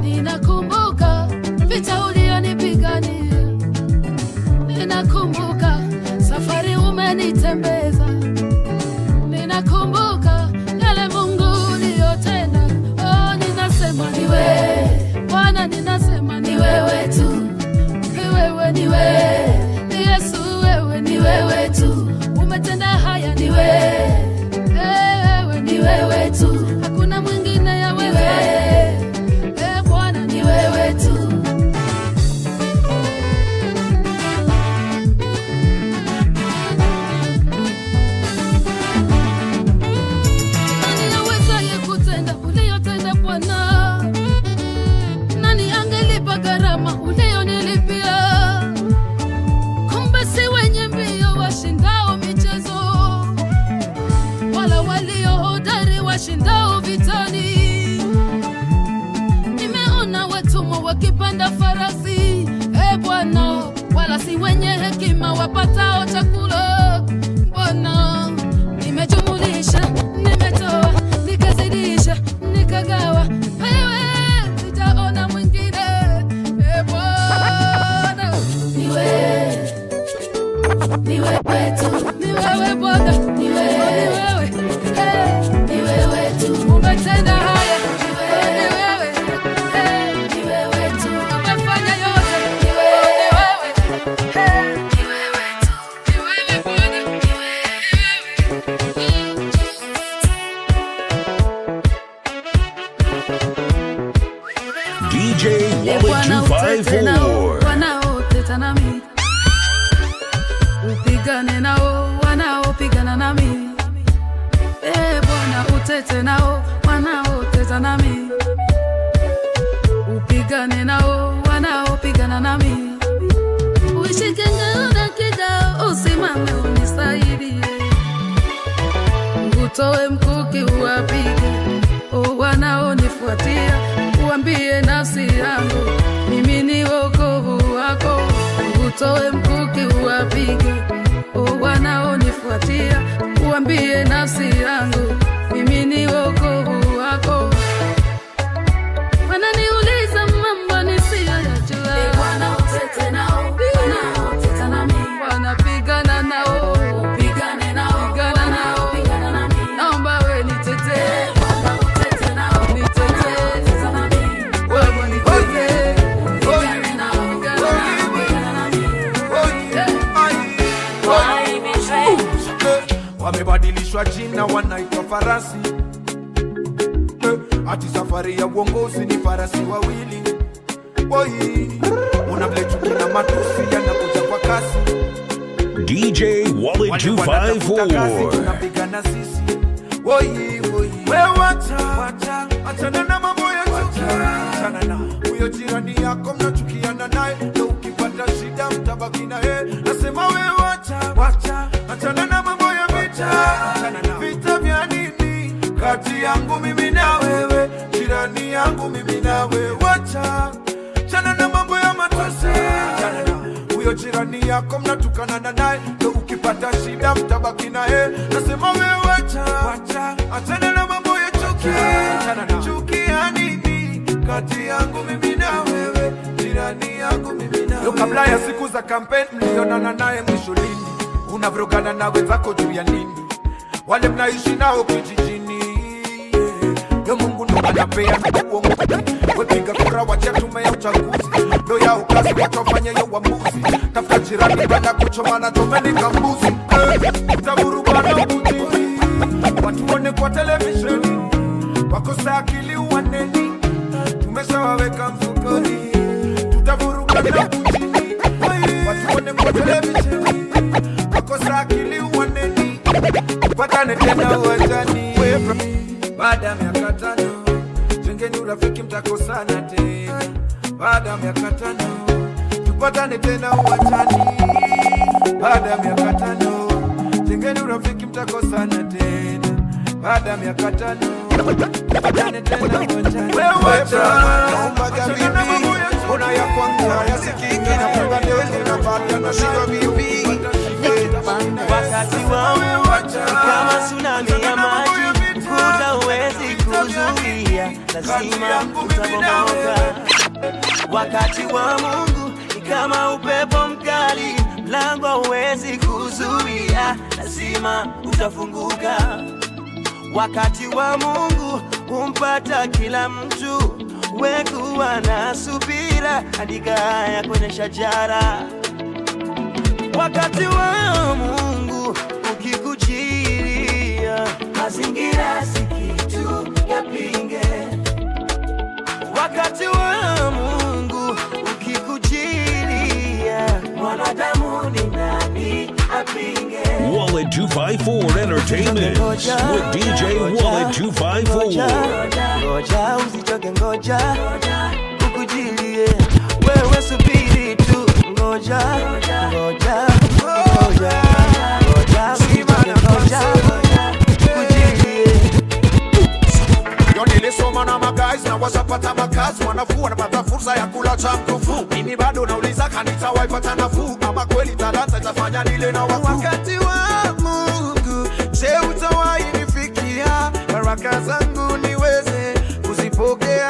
Speaker 8: ninakumbuka vita ulionipigania, ninakumbuka safari umenitembeza, ninakumbuka yale Mungu uliyotenda. Oh, ninasema ni wewe Bwana, ninasema ni wewe tu, ni wewe, ni wewe ni Yesu, wewe ni wewe tu, umetenda haya, ni wewe, wewe ni wewe tu, hakuna mwingine ya wewe. Eh, Bwana ni wewe tu. Nani awezaye kutenda uliyotenda Bwana? Nani angelipa gharama uliyonilipia? Kumbe si wenye mbio washindao michezo, wala walio hodari washindao vitani. Nimeona watumwa wakipanda farasi, e Bwana, wala si wenye hekima wapatao chakula. Bwana, nimejumulisha, nimetoa, nikazidisha, nikagawa, wewe sijaona mwingine. E Bwana, ni wewe, ni wewe tu, ni wewe Bwana, ni wewe, ni wewe, eh, ni wewe tu, umetenda haya, ni wewe, eh, ni wewe tu, umefanya yote, ni wewe, eh, ni wewe tu, ni wewe Bwana, ni
Speaker 4: DJ
Speaker 8: E
Speaker 4: Wallet
Speaker 8: Bwana, utete nao
Speaker 4: 254.
Speaker 8: wanaoteta nami, upigane nao wanaopigana nami. E Bwana, utete nao wanaoteta nami, upigane nao wanaopigana nami. Uishike ngao na kidao, usimame unisaidie, utoe mkuki uwapige o wanaonifuatia, uambie nafsi yangu mimi ni wokovu wako. Utoe mkuki uwapige o wanaonifuatia, uambie nafsi yangu mimi ni wokovu wako. Wananiuliza mambo nisiyoyajua, Bwana utete nao wanaoteta nami, wanapigana nao, upigane nao, pigana nao, pigana nami, naomba we nitetee, Bwana utete nao, nitetee, wewe nitetee, pigane nao, pigana nao, pigana nami.
Speaker 12: Wamebadilishwa jina, wanaitwa farasi. Eh, ati safari ya uongozi ni farasi wawili. Oi, una vile chuki na matusi yanakuja kwa kasi.
Speaker 4: DJ Wallet
Speaker 12: Wale wanatafuta kazi,
Speaker 4: 254.
Speaker 12: tunapigana sisi. Oi, oi. We wacha, wacha, achana na mambo ya chuki. Achana na huyo jirani yako mnachukiana naye, na ukipata shida mtabaki na yeye. Nasema we wacha, wacha, achana na mambo ya vita. Achana na vita vya nini? Kati yangu mimi na wewe, jirani yangu mimi na wewe, wacha. Achana na mambo ya matusi. Achana na huyo jirani yako mnatukanana naye, ndo ukipata shida mtabaki naye. Nasema wewe wacha, wacha, achana na mambo ya chuki. Achana na chuki ya nini? Kati yangu mimi na wewe, jirani yangu mimi na wewe. Kabla ya siku za kampeni mlionana naye mwisho lini? Unavrogana na wenzako juu ya nini? Wale mnaishi nao kijijini. Yo Mungu ndo anapea uongozi. Wepiga kura wacha tume ya uchaguzi. Ndo yao kazi wacha wafanye yo uamuzi. Tafuta jirani bana kuchomana chomeni kambuzi. Eh, Mtavurugana ukutini. Watu one kwa televisheni. Wakosa akili uwaneni. Tumeshawaweka mfukoni. Tutavurugana ukutini. Watu one kwa televisheni. Wakosa akili uwaneni. Tupatane tena uwanjani. Baada ya miaka 5, jengeni urafiki, mtakosana tena. Baada ya miaka 5, tupatane tena uwanjani. Baada ya miaka 5, jengeni urafiki, mtakosana tena. Baada ya miaka 5, tupatane tena uwanjani. Wewe wacha, achana na mambo ya
Speaker 13: Ona ya kwanza yasikiki nafunga deli napata nashika vipi
Speaker 5: Wakati wangu kama tsunami ya maji.
Speaker 6: lazima
Speaker 13: yangu mimi na
Speaker 6: utabomoka.
Speaker 13: wewe.
Speaker 6: Wakati wa Mungu ni kama upepo mkali, mlango huwezi kuzuia, lazima utafunguka. Wakati wa Mungu humpata kila mtu, wekuwa na subira, andika haya kwenye shajara. Wakati wa Mungu ukikujilia, mazingira si kitu yapinge. Wakati wa Mungu ukikujilia, mwanadamu ni nani apinge?
Speaker 4: Wallet 254 Entertainment with DJ Wallet 254.
Speaker 6: Ngoja usichoke, ngoja ukujilie, wewe subiri tu, ngoja ngoja ngoja ngoja usichoke, ngoja ukujilie.
Speaker 13: Yo nilisoma na maguys na washapata makazi, wanafuu wanapata fursa ya kula cha mkufu. Mimi bado nauliza kanitawaipata nafuu ama kweli talanta itafanya nile na wakuu.
Speaker 14: Wakati wa Mungu, je, utawahi nifikia? Baraka zangu niweze kuzipokea.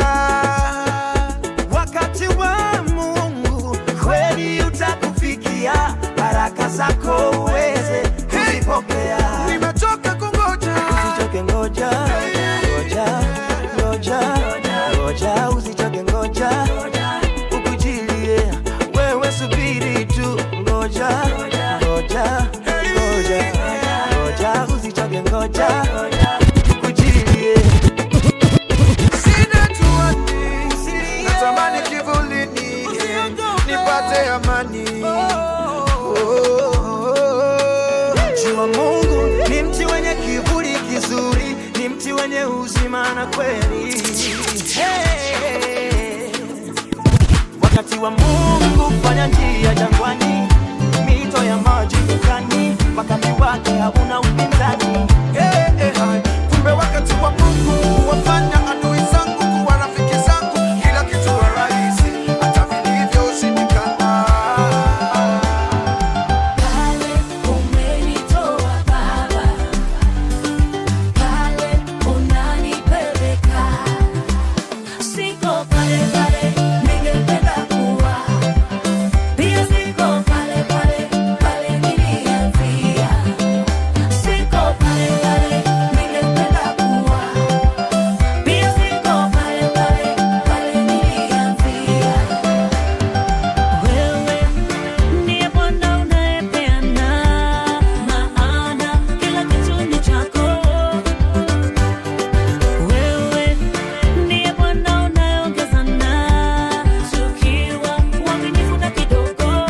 Speaker 6: Wakati wa Mungu kweli utakufikia, baraka zako uweze kuzipokea.
Speaker 14: Nimechoka kungoja,
Speaker 6: usichoke, ngoja ngoja ngoja ngoja, usichoke, ngoja ukujilie, wewe subiri tu, ngoja ngoja ngoja ngoja, usichoke, ngoja ukujilie.
Speaker 14: Sina tuani, natamani kivulini nipate amani. Oh,
Speaker 6: Mti wa Mungu ni mti wenye kivuli kizuri, ni mti wenye uzima na kweli. Hey. Wakati wa Mungu fanya njia jangwani, mito ya maji nyikani, wakati wake hauna upinzani.
Speaker 14: Eh, eh, hai. Kumbe wakati wa Mungu wafanya adui zangu kuwa rafiki zangu, kila kitu wa rahisi, hata vilivyoshindikana.
Speaker 1: Pale umenitoa Baba, pale unanipeleka, siko pale pale ningependa kuwa, pia siko pale pale pale nilianzia, siko pale pale ningependa kuwa, pia siko pale pale pale nilianzia.
Speaker 2: Wewe ndiye Bwana unayepeana, maana kila kitu ni chako. Wewe ndiye Bwana unayeongezana, tukiwa waaminifu na kidogo,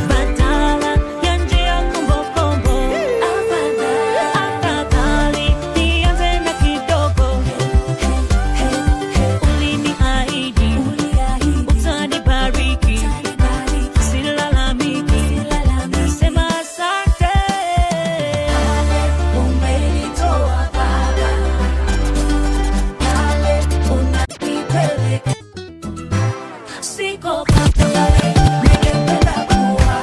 Speaker 2: badala ya njia kombokombo. Afadhali nianze na kidogo. Uliniahidi utanibariki, silalamiki, nasema asante.
Speaker 1: Umenitoa Baba, pale unanipeleka, siko pale pale ningependa kuwa,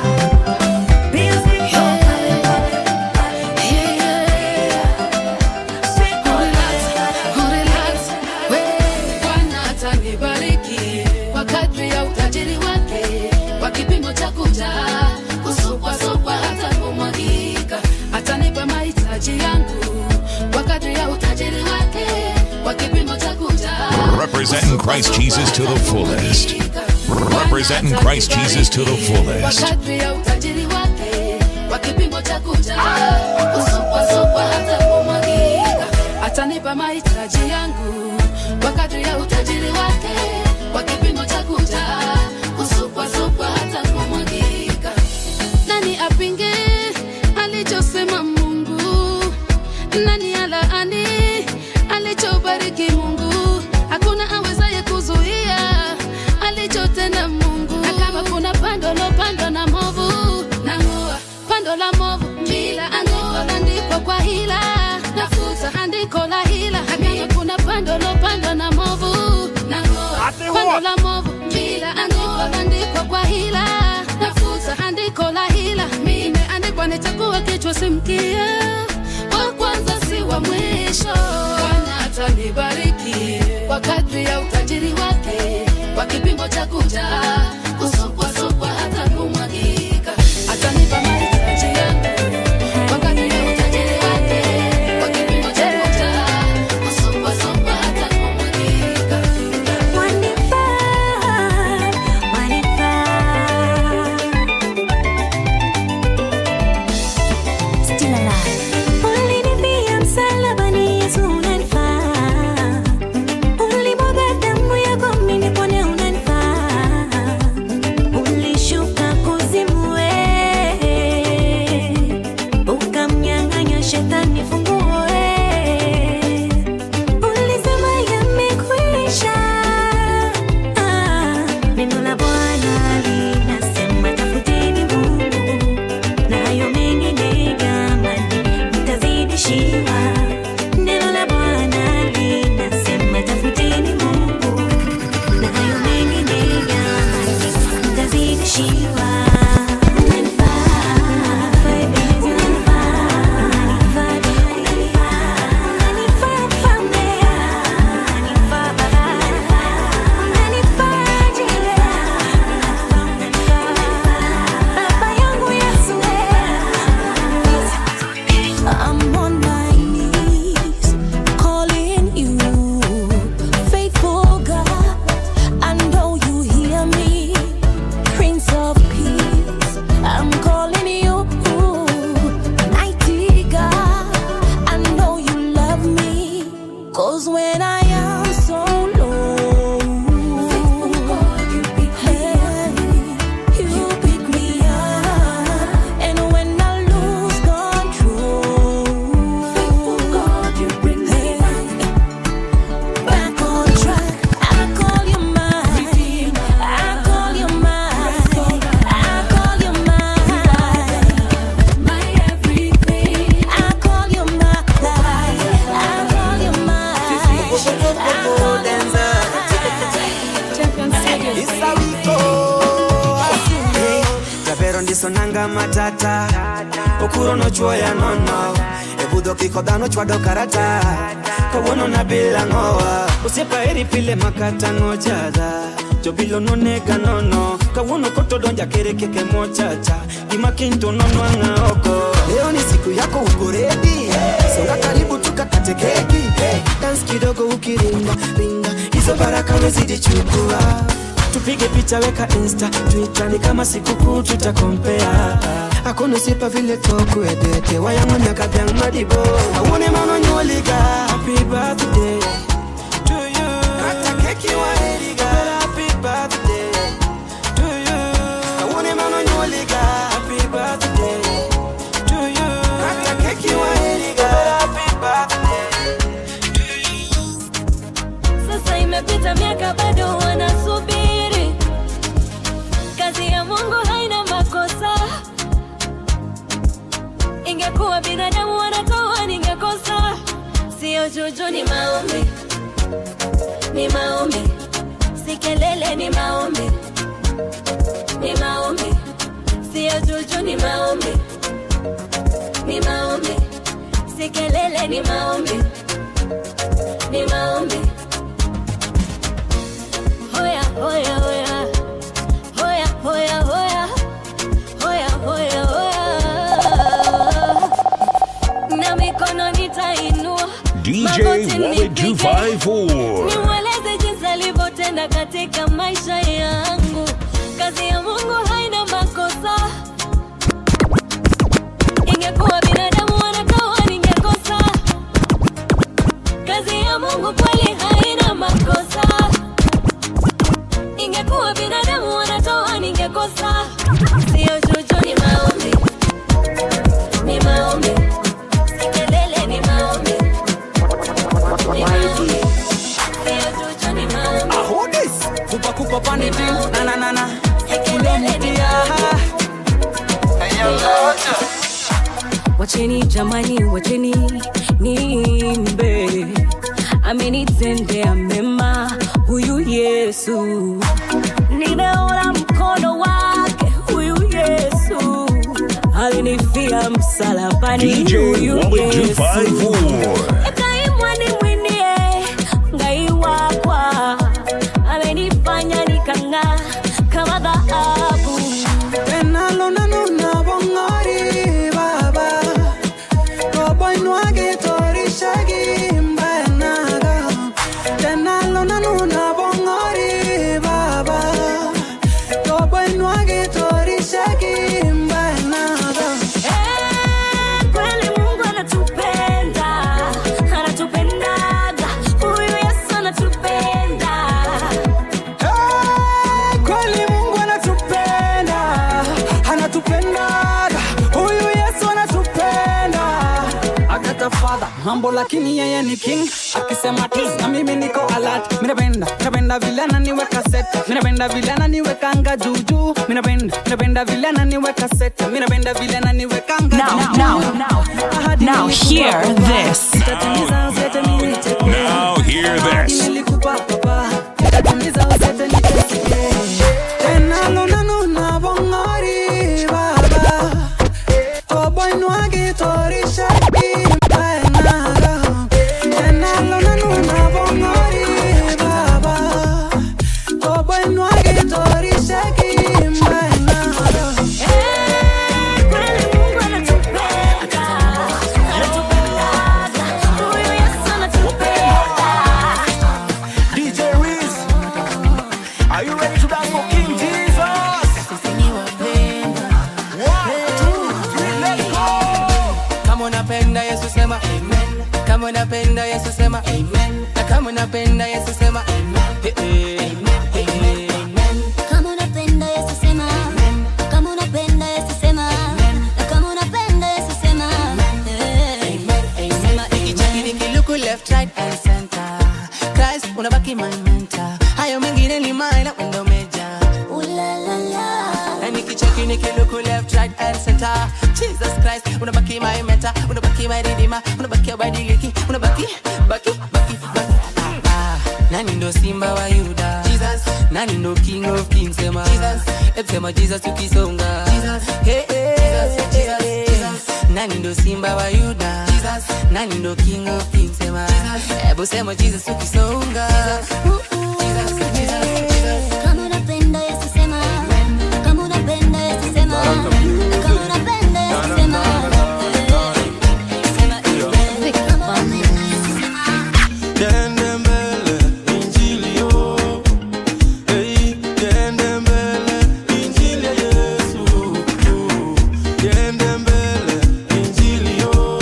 Speaker 1: pia siko pale pale pale nilianzia, siko pale
Speaker 8: Relax, we, Bwana atanibariki kwa kadri ya utajiri wake, kwa kipimo cha kujaa, kusukwasukwa hata kumwagika. Atanipa mahitaji yangu kwa kadri ya utajiri wake, kwa kipimo cha kujaa.
Speaker 4: Representing Christ Jesus to the fullest. Representing Christ Jesus to the
Speaker 8: Kwa
Speaker 4: fullest.
Speaker 8: kadri ya utajiri wake, kwa kipimo cha kujaa, kusukwasukwa hata kumwagika. Atanipa mahitaji yangu kwa kadri ya utajiri wake, kwa kipimo cha kujaa, kusukwasukwa hata kumwagika. Nani apinge alichosema Mungu? Nani alaani alichobariki Mungu? Hakuna awezaye kuzuia alichotenda Mungu. Na kama kuna pando lopandwa na movu, nang'oa pando la movu, kila andiko landikwa kwa hila, nafuta andiko la hila. Na kama kuna pando lopandwa na movu, nang'oa pando la movu, kila andiko landikwa kwa hila, nafuta andiko la hila. Nimeandikwa nitakuwa kichwa si mkia, wa kwanza si wa mwisho. Bwana atanibariki. Kwa kadri ya utajiri wake, kwa kipimo cha kujaa, kusukwasukwa hata kumwagika. Atanipa mahitaji yangu kwa kadri ya utajiri wake, kwa kipimo cha kujaa, kusukwasukwa hata kumwagika.
Speaker 15: Wanifaa, wanifaa. Still alive. Ulinifia msalabani, Yesu unanifaa. Ulimwaga damu yako mimi nipone, unanifaa. Ulishuka kuzimu ukamnyang'anya shetani funguo Ulisema yamekwisha. Ah, neno la Bwana linasema tafuteni Mungu na hayo mengine jamani mtazidishiwa. Neno la Bwana linasema tafuteni Mungu na hayo mengine jamani mtazidishiwa. Unanifaa, unanifaa, unanifaa, unanifaa mfalme, unanifaa baba, unanifaa jiwe, baba yangu Yesu.
Speaker 2: I'm on my knees, calling you, faithful God. I know you hear me, Prince of Peace. I'm calling you, mighty God. I know you love me, 'cause when I am so low, faithful God, you pick me up. You pick me up, and when I lose control, faithful God, you bring me back, back on track. I call you mine, I call you mine, I call you mine,
Speaker 8: my everything.
Speaker 2: I call you mine, I call you mine, I call you
Speaker 6: Javero ndisonanga matata okuro nochuoya nono ebudho kiko dhano chwado karata kawuono nabila ng'owa osiepa eri pile makata ng'ojadha jobilo nonega nono kawuono kotodonja kere keke mochacha gima kiny to nonwang'a oko.
Speaker 14: Leo ni siku yako, uko ready? Songa karibu tukakate keki.
Speaker 6: Dance kidogo ukiringa ringa, hizo baraka wezidi chukua, tupige picha weka insta twitter, ni kama sikukuu tutakompea. Hakuna sipa vile tokuedete wayang'onyaka dhiang' madibo awuone mano nyuolika. Happy birthday to you, kata keki waheriga. Happy birthday to you, awuone mano nyuolika. Happy birthday to you, kata keki waheriga. Happy birthday.
Speaker 15: Sasa imepita miaka bado wanasubiri. Kazi ya Mungu haina makosa. Ingekuwa binadamu wanatoa ningekosa. Sio juju, ni maombi, ni maombi, si kelele, ni maombi, ni maombi, sio juju, ni maombi, ni maombi, si kelele, ni maombi, ni maombi. Hoya, hoya, hoya. Hoya, hoya, hoya. Hoya, hoya, hoya. Na mikono nitainua,
Speaker 4: DJ
Speaker 15: magoti
Speaker 4: Wallet
Speaker 15: nipige.
Speaker 4: 254.
Speaker 15: Nimweleze jinsi alivyotenda katika maisha yangu. Kazi ya Mungu haina makosa. Ingekuwa binadamu wanatoa ningekosa. Kazi ya Mungu kweli haina makosa. Ingekuwa binadamu wanatoa ningekosa. Sio juju, ni maombi, ni maombi, si kelele, ni maombi, ni maombi, sio juju, ni maombi.
Speaker 6: Ahudis kupa kupa paniti na na na na Kulemutia.
Speaker 16: Wacheni jamani, wacheni niimbe, amenitendea mema huyu Yesu. Nimeona mkono wake huyu Yesu, alinifia msalabani
Speaker 4: DJ
Speaker 16: huyu
Speaker 4: Wallet
Speaker 16: Yesu.
Speaker 4: 254.
Speaker 16: Ekaimwa nimwinie Ngai wakwa,
Speaker 17: ananiita father, humble lakini yeye ni king. Akisema tis na mimi niko alert. Mimi napenda vile ananiweka set. Mimi napenda vile ananiwekanga juju. Mimi napenda vile ananiweka set. Mimi napenda vile ananiwekanga
Speaker 10: Now, now, now hear this.
Speaker 4: Now hear this.
Speaker 17: Nilikupa papa, nitatimiza usete nitesike. Tena lona nuna bongori baba. Toboy nwagi torisha impenaga. Tena lona nuna bongori baba. Toboy nwagi torisha impenaga.
Speaker 15: Kweli Mungu anatupenda, anatupenda. Huyu Yesu anatupenda.
Speaker 5: DJ Riz, are you ready to dance for King Jesus? One, two, three, let's go!
Speaker 18: Kama unapenda Yesu sema amen. Kama unapenda Yesu sema amen. Na kama unapenda Yesu sema amen. Eh, eh, eh, eh.
Speaker 9: Kama unapenda Yesu sema. Kama unapenda Yesu sema. Na kama unapenda Yesu sema.
Speaker 18: Sema nikicheki nikiluku left right and center. Christ unabaki my mentor. Hayo mengine ni minor when major.
Speaker 9: Ooh la la la.
Speaker 18: Na nikicheki nikiluku left right and center. Jesus Christ unabaki my mentor, unabaki my redeemer, unabaki ubadiliki, unabaki baki baki baki. Ah, nani ndo simba wa Yuda? Jesus. Nani ndo king of kings sema? Jesus. Hebu sema Jesus tukisonga. Jesus. Hey, hey, Jesus, Jesus, Jesus. Nani ndo simba wa Yuda? Jesus. Nani ndo king of kings sema? Jesus. Hebu sema Jesus tukisonga. Jesus. Ooh, ooh. Jesus, Jesus, Jesus.
Speaker 9: Kama unapenda Yesu sema. Kama unapenda Yesu sema. Na kama unapenda Yesu sema. Sema amen. Kama unapenda Yesu sema.
Speaker 19: Tende mbele injili yo, hey, tende mbele injili ya Yesu. Tende mbele injili yo,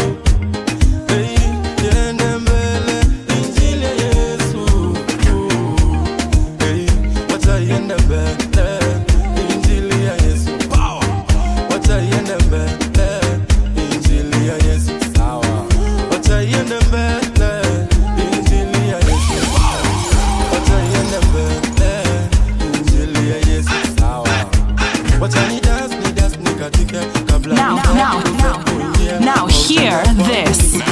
Speaker 19: hey, tende mbele injili ya Yesu. Hey, wacha iende mbele injili ya Yesu. Power. Wacha iende mbele injili ya Yesu. Sawa. Wacha iende mbele injili ya Yesu. Wacha iende mbele injili ya Yesu. Sawa. Wacha ni dance ni dance nikatike kabla
Speaker 10: Now, now, now, now hear this.
Speaker 4: Now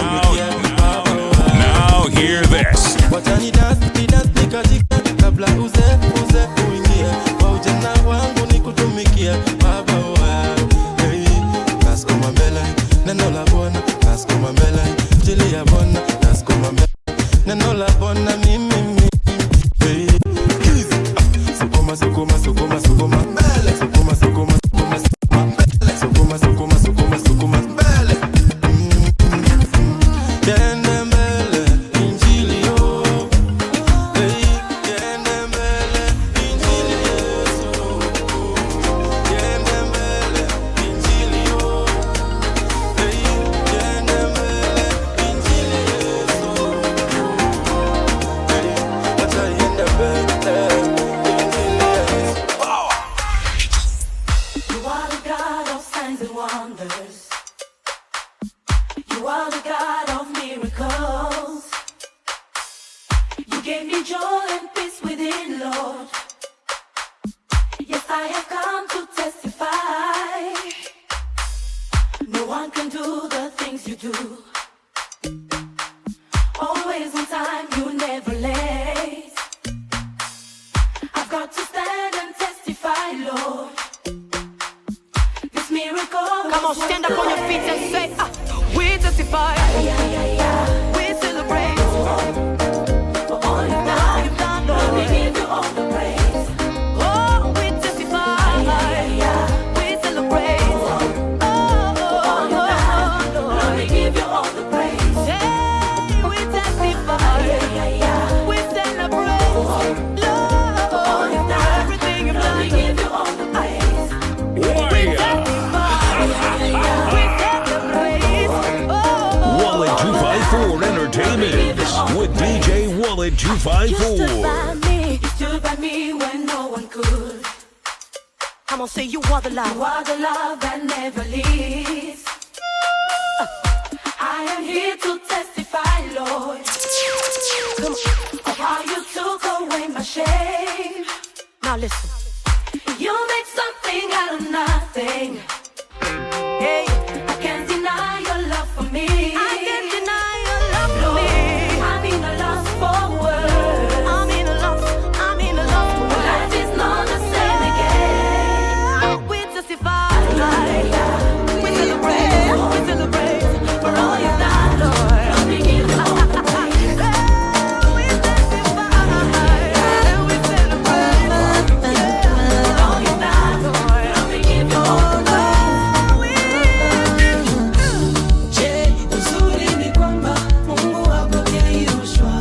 Speaker 4: hear this.
Speaker 19: Wacha ni dance ni dance nikatike kabla uze uze uingie kwa ujana wangu nikutumikie baba wa hey, nasukuma mbele neno la Bwana nasukuma mbele injili ya Bwana nasukuma mbele neno la Bwana mimi mimi hey, kiss. Ah, sukuma sukuma sukuma sukuma mbele sukuma sukuma sukuma sukuma mbele sukuma sukuma sukuma sukuma mbele. Tende mbele injili yo, hey, tende mbele injili Yesu. Tende mbele injili yo, hey, tende mbele injili Yesu. Hey, wacha iende mbele injili ya Yesu. Power.
Speaker 1: You are the God of signs and wonders. You are the God of miracles. You gave me joy and peace within, Lord. Yes, I have come to testify. No one can do the things you do. Always on time, you never late. I've got to stand and testify, Lord. This miracle.
Speaker 11: Come on, stand up on your feet and say, we testify. We celebrate.
Speaker 1: For all you've done,
Speaker 11: You've done, Lord.
Speaker 1: we give you all the praise.
Speaker 11: Oh, we testify. We celebrate. Oh,
Speaker 1: All you've done, Lord, we give you all the praise.
Speaker 11: Hey, we testify. We celebrate. Lord,
Speaker 1: All you've done,
Speaker 11: everything you've
Speaker 1: Lord, we
Speaker 11: done.
Speaker 1: give you all the praise.
Speaker 11: We testify. We celebrate. Oh,
Speaker 4: Wallet 254 Entertainment with DJ Wallet
Speaker 1: You stood
Speaker 4: 254.
Speaker 1: by me, you stood by me when no one could.
Speaker 11: Come on, say you are the love.
Speaker 1: You are the love that never leaves. I
Speaker 2: I am here to testify, Lord. Come on. Of how you took away my shame. Now listen. You made something out of nothing. Hey, I can't deny your love for me. I can't deny your love for me. I'm in a loss for words. I'm in a loss. I'm in a loss for words. Life is not the same again. We testify. We celebrate. We celebrate for all you've done, Lord. We give you all the praise. We testify. We celebrate. For all you've done, Lord. We give you all the praise.
Speaker 6: Je, uzuri ni kwamba Mungu hapokei rushwa.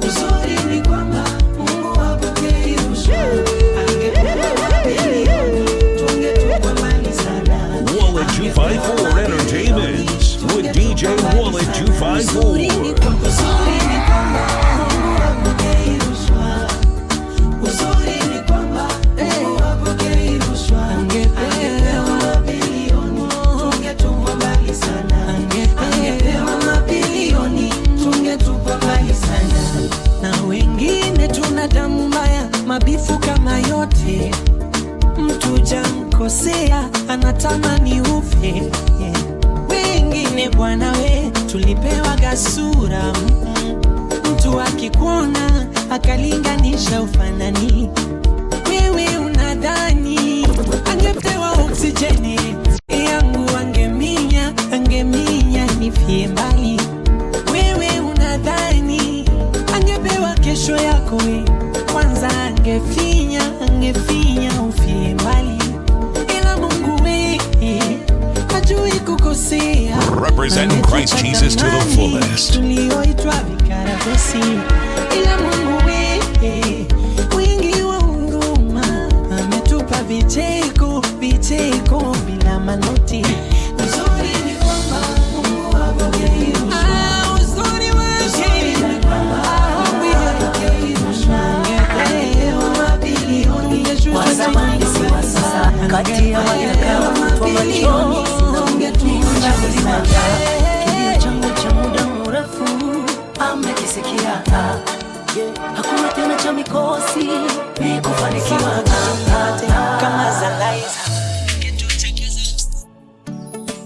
Speaker 6: Uzuri ni kwamba Mungu hapokei rushwa. Angepewa mabilioni, tungetupwa mbali sana.
Speaker 4: Wallet 254 Entertainment with DJ Wallet
Speaker 6: Uzuri
Speaker 4: 254.
Speaker 6: ni kwamba uzuri ni kwamba Mungu hapokei rushwa. Uzuri ni kwamba Mungu hapokei rushwa. Angepewa mabilioni, tungetupwa mbali sana. Angepewa mabilioni, tungetupwa mbali sana. Na wengine tuna damu mbaya, mabifu kama yote. Mtu jamkosea, anatamani ufe. Yeah. Wengine bwana we, tulipewa gasura. Mtu akikuona akalinganisha ufanani, wewe unadhani angepewa oksijeni yangu, angeminya angeminya nifie mbali. Wewe unadhani angepewa kesho yako we, kwanza angefinya angefinya ufie mbali, ila Mungu we hajui kukosea.
Speaker 4: Representing Christ Jesus to the fullest.
Speaker 6: Tulioitwa vikaragosi, ila Mungu we wingi wa huruma ametupa vicheko vicheko bila manoti. Uzuri ni kwamba Mungu hapokei rushwa. Ah, uzuri wake ni kwamba Mungu hapokei rushwa. Angepewa mabilioni,
Speaker 16: Wa zamani si wa sasa, kati ya watakaofutwa machozi nimechaguliwa. Kilio changu cha muda mrefu amekisikia. Hakuna tena cha mikosi, ni kufanikiwa.
Speaker 6: Kama za Liza.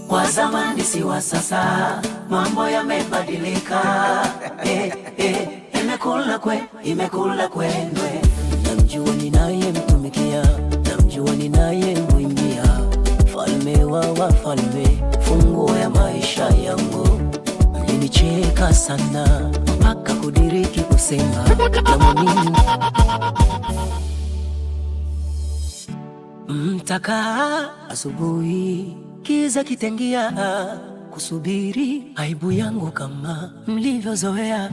Speaker 16: Wa zamani si wa sasa, mambo yamebadilika. Eh, eh, imekula kwe, imekula kwendwe. Namjua ninayemtumikia, namjua ninayemwimbia, falme wa wafalme, funguo ya maisha yangu. Mlinicheka sana mpaka kudiriki kusema namwamini. Mtakaa asubuhi, kiza kitengia, kusubiri aibu yangu kama mlivyozoea.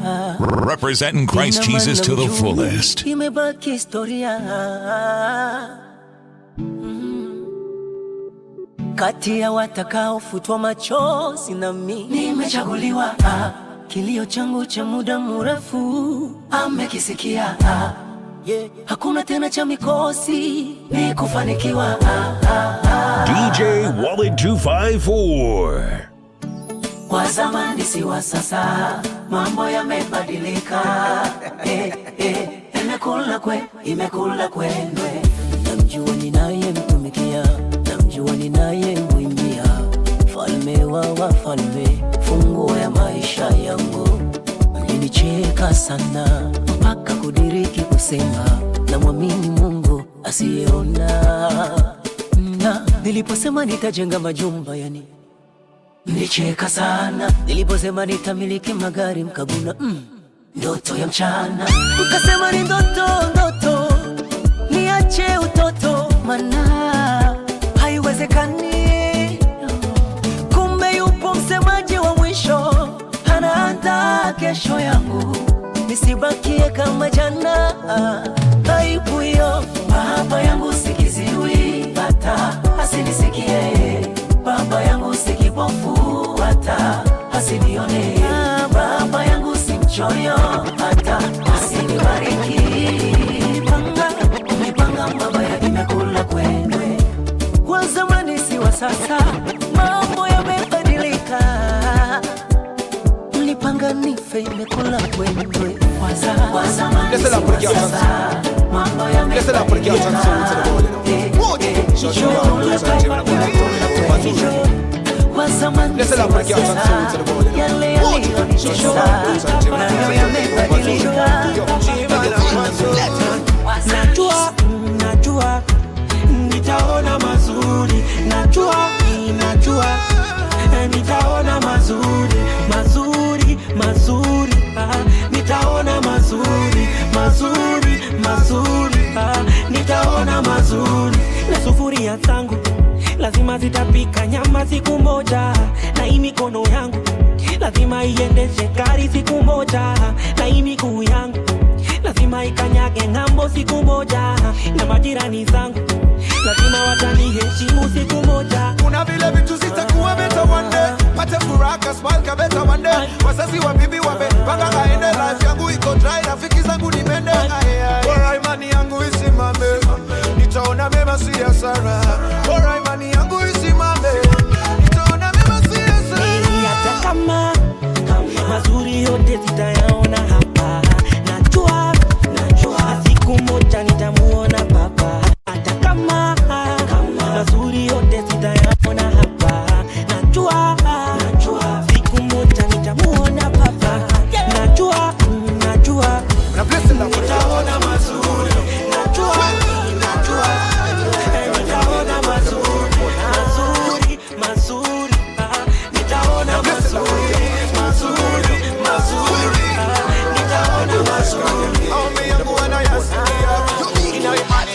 Speaker 4: Representing Christ
Speaker 16: Ina
Speaker 4: Jesus to the
Speaker 16: maana
Speaker 4: fullest.
Speaker 16: Imebaki historia. Kati ya watakaofutwa machozi nami nimechaguliwa. Kilio changu cha muda mrefu amekisikia. Yeah. Hakuna tena cha mikosi, ni kufanikiwa.
Speaker 4: DJ Wallet 254.
Speaker 16: Wa zamani si wa sasa, mambo yamebadilika. Eh, eh, imekula kwe, imekula kwendwe. Namjua ninayemtumikia, namjua ninayemwimbia, falme wa wafalme, funguo ya maisha yangu. Mlinicheka sana mpaka kudiriki kusema namwamini Mungu asiyeona. Na niliposema nitajenga majumba yani Mlicheka sana niliposema nitamiliki magari mkaguna, ndoto ya mchana mkasema ni ndoto ndoto, niache utoto mana haiwezekani. Kumbe yupo msemaji wa mwisho, anaandaa kesho yangu, nisibakie kama jana. Aibu hiyo baba yangu sikiziwi, hata asinisikie baba yangu si kipofu, hata asinione baba yangu si mchoyo, hata asinibariki. Panga mipanga mabaya imekula kwendwe, kwa zamani si wa sasa, mambo yamebadilika. Taarifa imekula kwendwe. Wa zamani si wa sasa, mambo yamebadilika. Wa zamani si wa sasa, yale yaliyonitesa nayo yamebadilika.
Speaker 6: Najua, najua nitaona mazuri, najua, najua nitaona mazuri, mazuri, mazuri, ah, nitaona mazuri, mazuri, mazuri, ah, nitaona mazuri. Na sufuria zangu lazima zitapika nyama siku moja, na hii mikono yangu lazima iendeshe gari siku moja, na hii miguu yangu lazima ikanyage ng'ambo siku moja, na majirani zangu lazima wataniheshimu siku moja.
Speaker 14: Kuna vile vitu zitakuwa better one day, pate furaha smile ka better one day. Wazazi wa bibi wamepanga aende, life yangu iko dry, rafiki zangu ni mende. Bora imani yangu isimame, nitaona mema si hasara. Bora imani yangu isimame, nitaona mema si hasara.
Speaker 6: Hata kama mazuri yote sitayaona hapa, najua, najua siku moja nitamuona baba. Hata kama mazuri yote sitayaona hapa, najua, najua siku moja nitamuona baba. Najua, najua nitaona mazuri, najua, najua nitaona mazuri, mazuri, mazuri, ah, nitaona mazuri, mazuri, mazuri, ah, nitaona mazuri.
Speaker 14: Maombi yangu anayasikia, nina imani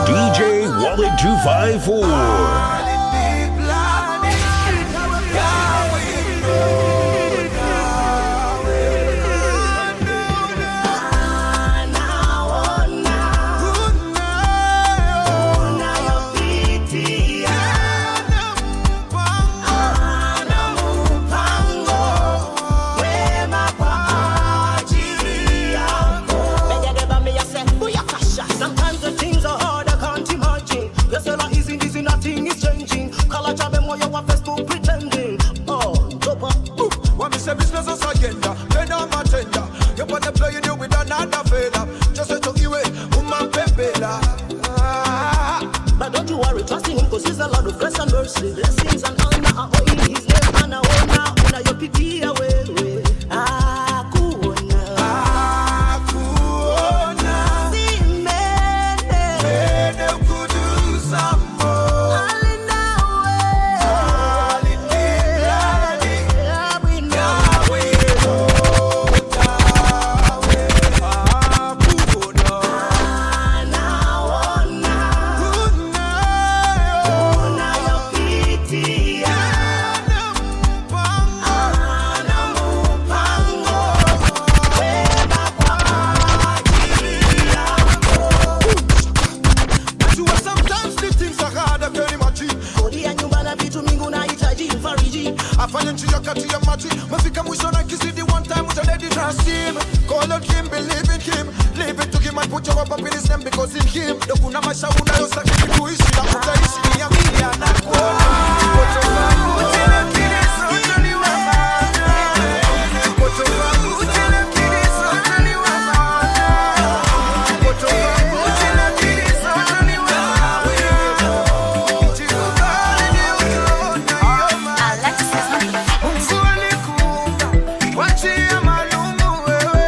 Speaker 4: DJ Wallet 254.
Speaker 20: Sometimes the things are hard, I can't imagine. You say like easy, easy, nothing is changing. Color job and why you are Facebook pretending. Oh, dopa.
Speaker 14: What me say business is agenda, then I'm a tender. You put the play you with another fella. Just say to you, woman pepela.
Speaker 20: But don't you worry, trust in him, cause he's a lot of grace and mercy. Blessings and honor are all in his name. Anaona, unayopitia wewe.
Speaker 6: Akuona.
Speaker 14: Akuona.
Speaker 6: Simene.
Speaker 14: Mene kudusa mo.
Speaker 6: Alinawe.
Speaker 14: Alinilani. Najua sometimes the things are hard, I can't imagine.
Speaker 20: Kodi ya nyumba na vitu mingi unahitaji mfariji.
Speaker 14: Afanye njia kati ya maji, mefika mwisho na kizidi one time utaledi trust him. Call on him, believe in him, leave it to him and put your hope up in his name because in him ndo kuna maisha unayostahili kuishi na utaishi, niamini anakuona. Tuko tofauti lakini sote ni wa maana. Tuko tofauti lakini sote ni wa maana. Tuko tofauti lakini sote ni wa maana. Jikubali ni utaona hiyo maana. Mungu alikuumba kwa njia maalumu wewe.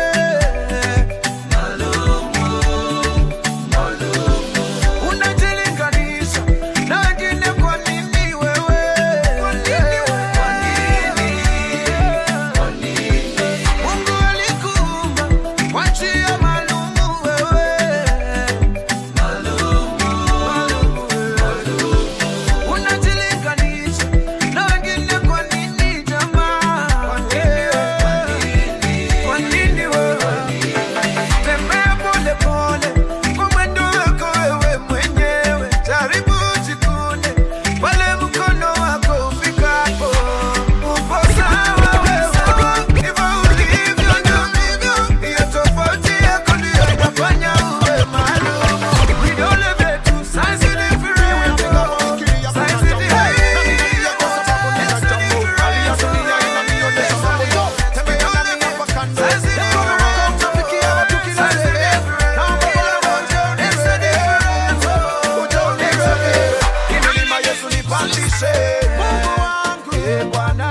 Speaker 13: Unipandishe Mungu wangu, e Bwana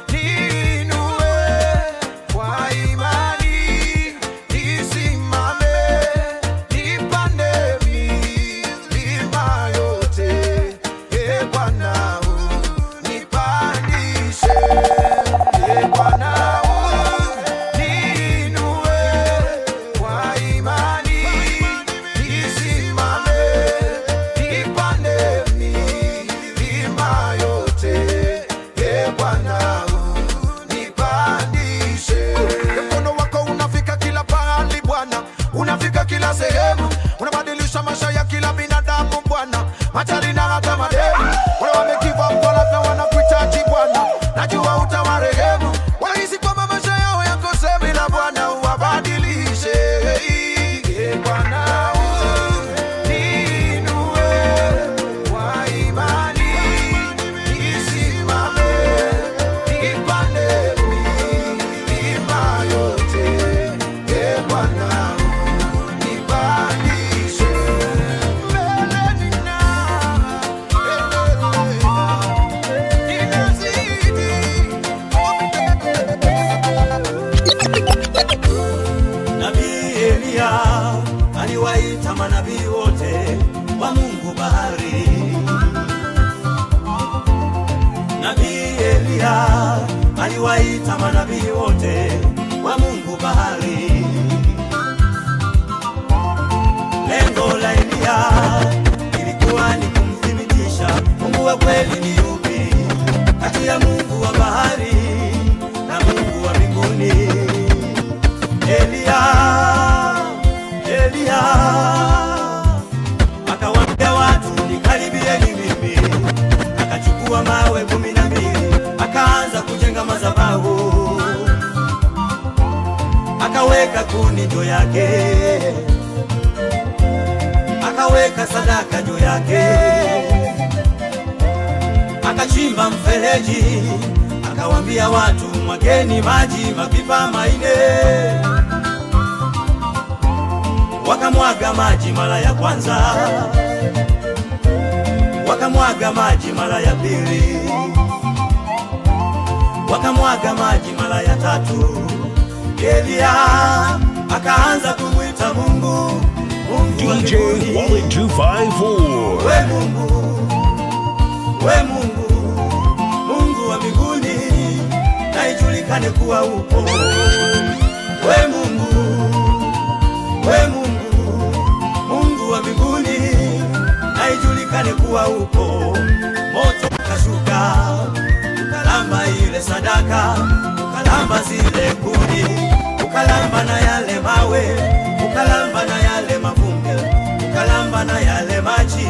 Speaker 13: uniinue kwa imani, nisimame nipande milima yote, e Bwana unipandishe, e Bwana uniinue kwa imani, nisimame nipande milima yote, e Bwana unipandishe. Mkono wako unafika kila pahali Bwana, unafika kila sehemu, unabadilisha maisha ya kila binadamu Bwana, machali na hata mademu wale wamekiva kwa na wanakuhitaji Bwana, najua utawarehemu. Wanahisi kwamba maisha yao yako semi na Bwana uwabadilishe. E Bwana uniinue kwa imani, nisimame nipande milima yote, e Bwana unipandishe. Mbele ninazidi.
Speaker 5: Nabii Eliya aliwaita manabii wote wa Mungu bahari. Nabii Eliya aliwaita manabii wote wa Mungu bahari. Lengo la Eliya ilikuwa ni kumthibitisha Mungu wa kweli ni yupi kati ya Mungu wa bahari na Mungu wa mbinguni. Eliya, Eliya akawaambia watu nikaribieni mimi. Akachukua mawe 12 akaanza kujenga madhabahu, akaweka kuni juu yake, akaweka sadaka juu yake, akachimba mfereji, akawaambia watu mwageni maji mapipa 4. Wakamwaga maji mara ya kwanza, wakamwaga maji mara ya pili, wakamwaga maji mara ya tatu. Eliya akaanza kumwita Mungu, Mungu wa
Speaker 4: DJ
Speaker 5: mbinguni.
Speaker 4: Wallet 254.
Speaker 5: We Mungu, we Mungu, Mungu wa mbinguni, na ijulikane kuwa upo. We Mungu, we Mungu, Mungu wa mbinguni, na ijulikane kuwa upo. Moto ukashuka, ukalamba ile sadaka, ukalamba zile kuni, ukalamba na yale mawe, ukalamba na yale mavumbi, ukalamba na yale maji.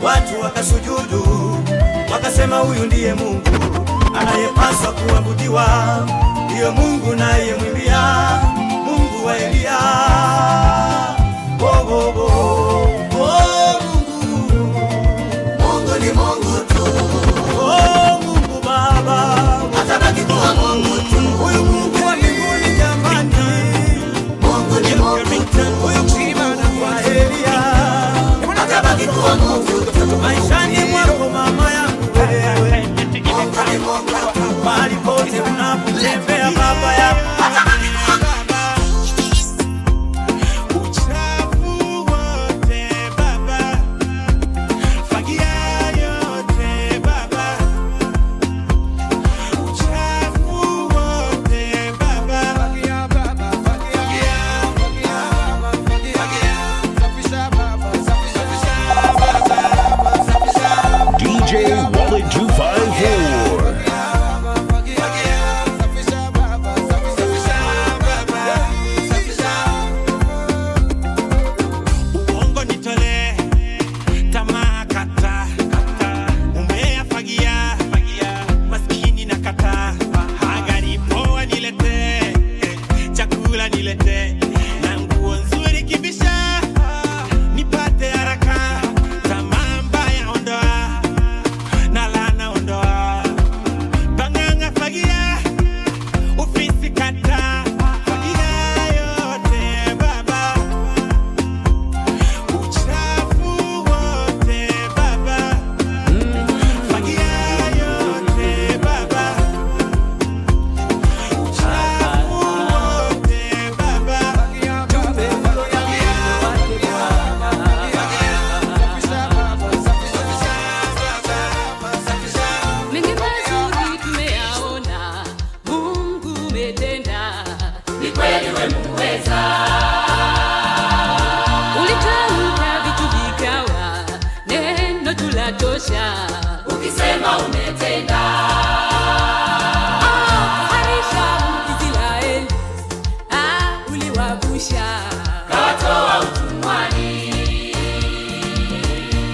Speaker 5: Watu wakasujudu, wakasema huyu ndiye Mungu anayepaswa kuabudiwa, ndiyo Mungu nayemwimbia, Mungu wa Eliya. Oh, oh, oh. Oh, Mungu,
Speaker 13: Mungu ni Mungu tu.
Speaker 5: Oh, Mungu Baba,
Speaker 13: atabaki kuwa Mungu tu.
Speaker 5: Huyu Mungu wa mbinguni jamani,
Speaker 13: Mungu ni Mungu tu.
Speaker 5: Huyu Mungu wa Eliya
Speaker 13: atabaki kuwa Mungu tu.
Speaker 5: Maishani mwako mama yangu wewe,
Speaker 13: Mungu ni Mungu tu.
Speaker 5: Mahali pote unapotembea baba yangu
Speaker 13: atabaki kuwa Baba.
Speaker 5: Uchafu wote Baba, fagia yote Baba, uchafu wote Baba,
Speaker 14: fagia Baba, fagia, fagia, fagia, safisha Baba, safisha Baba.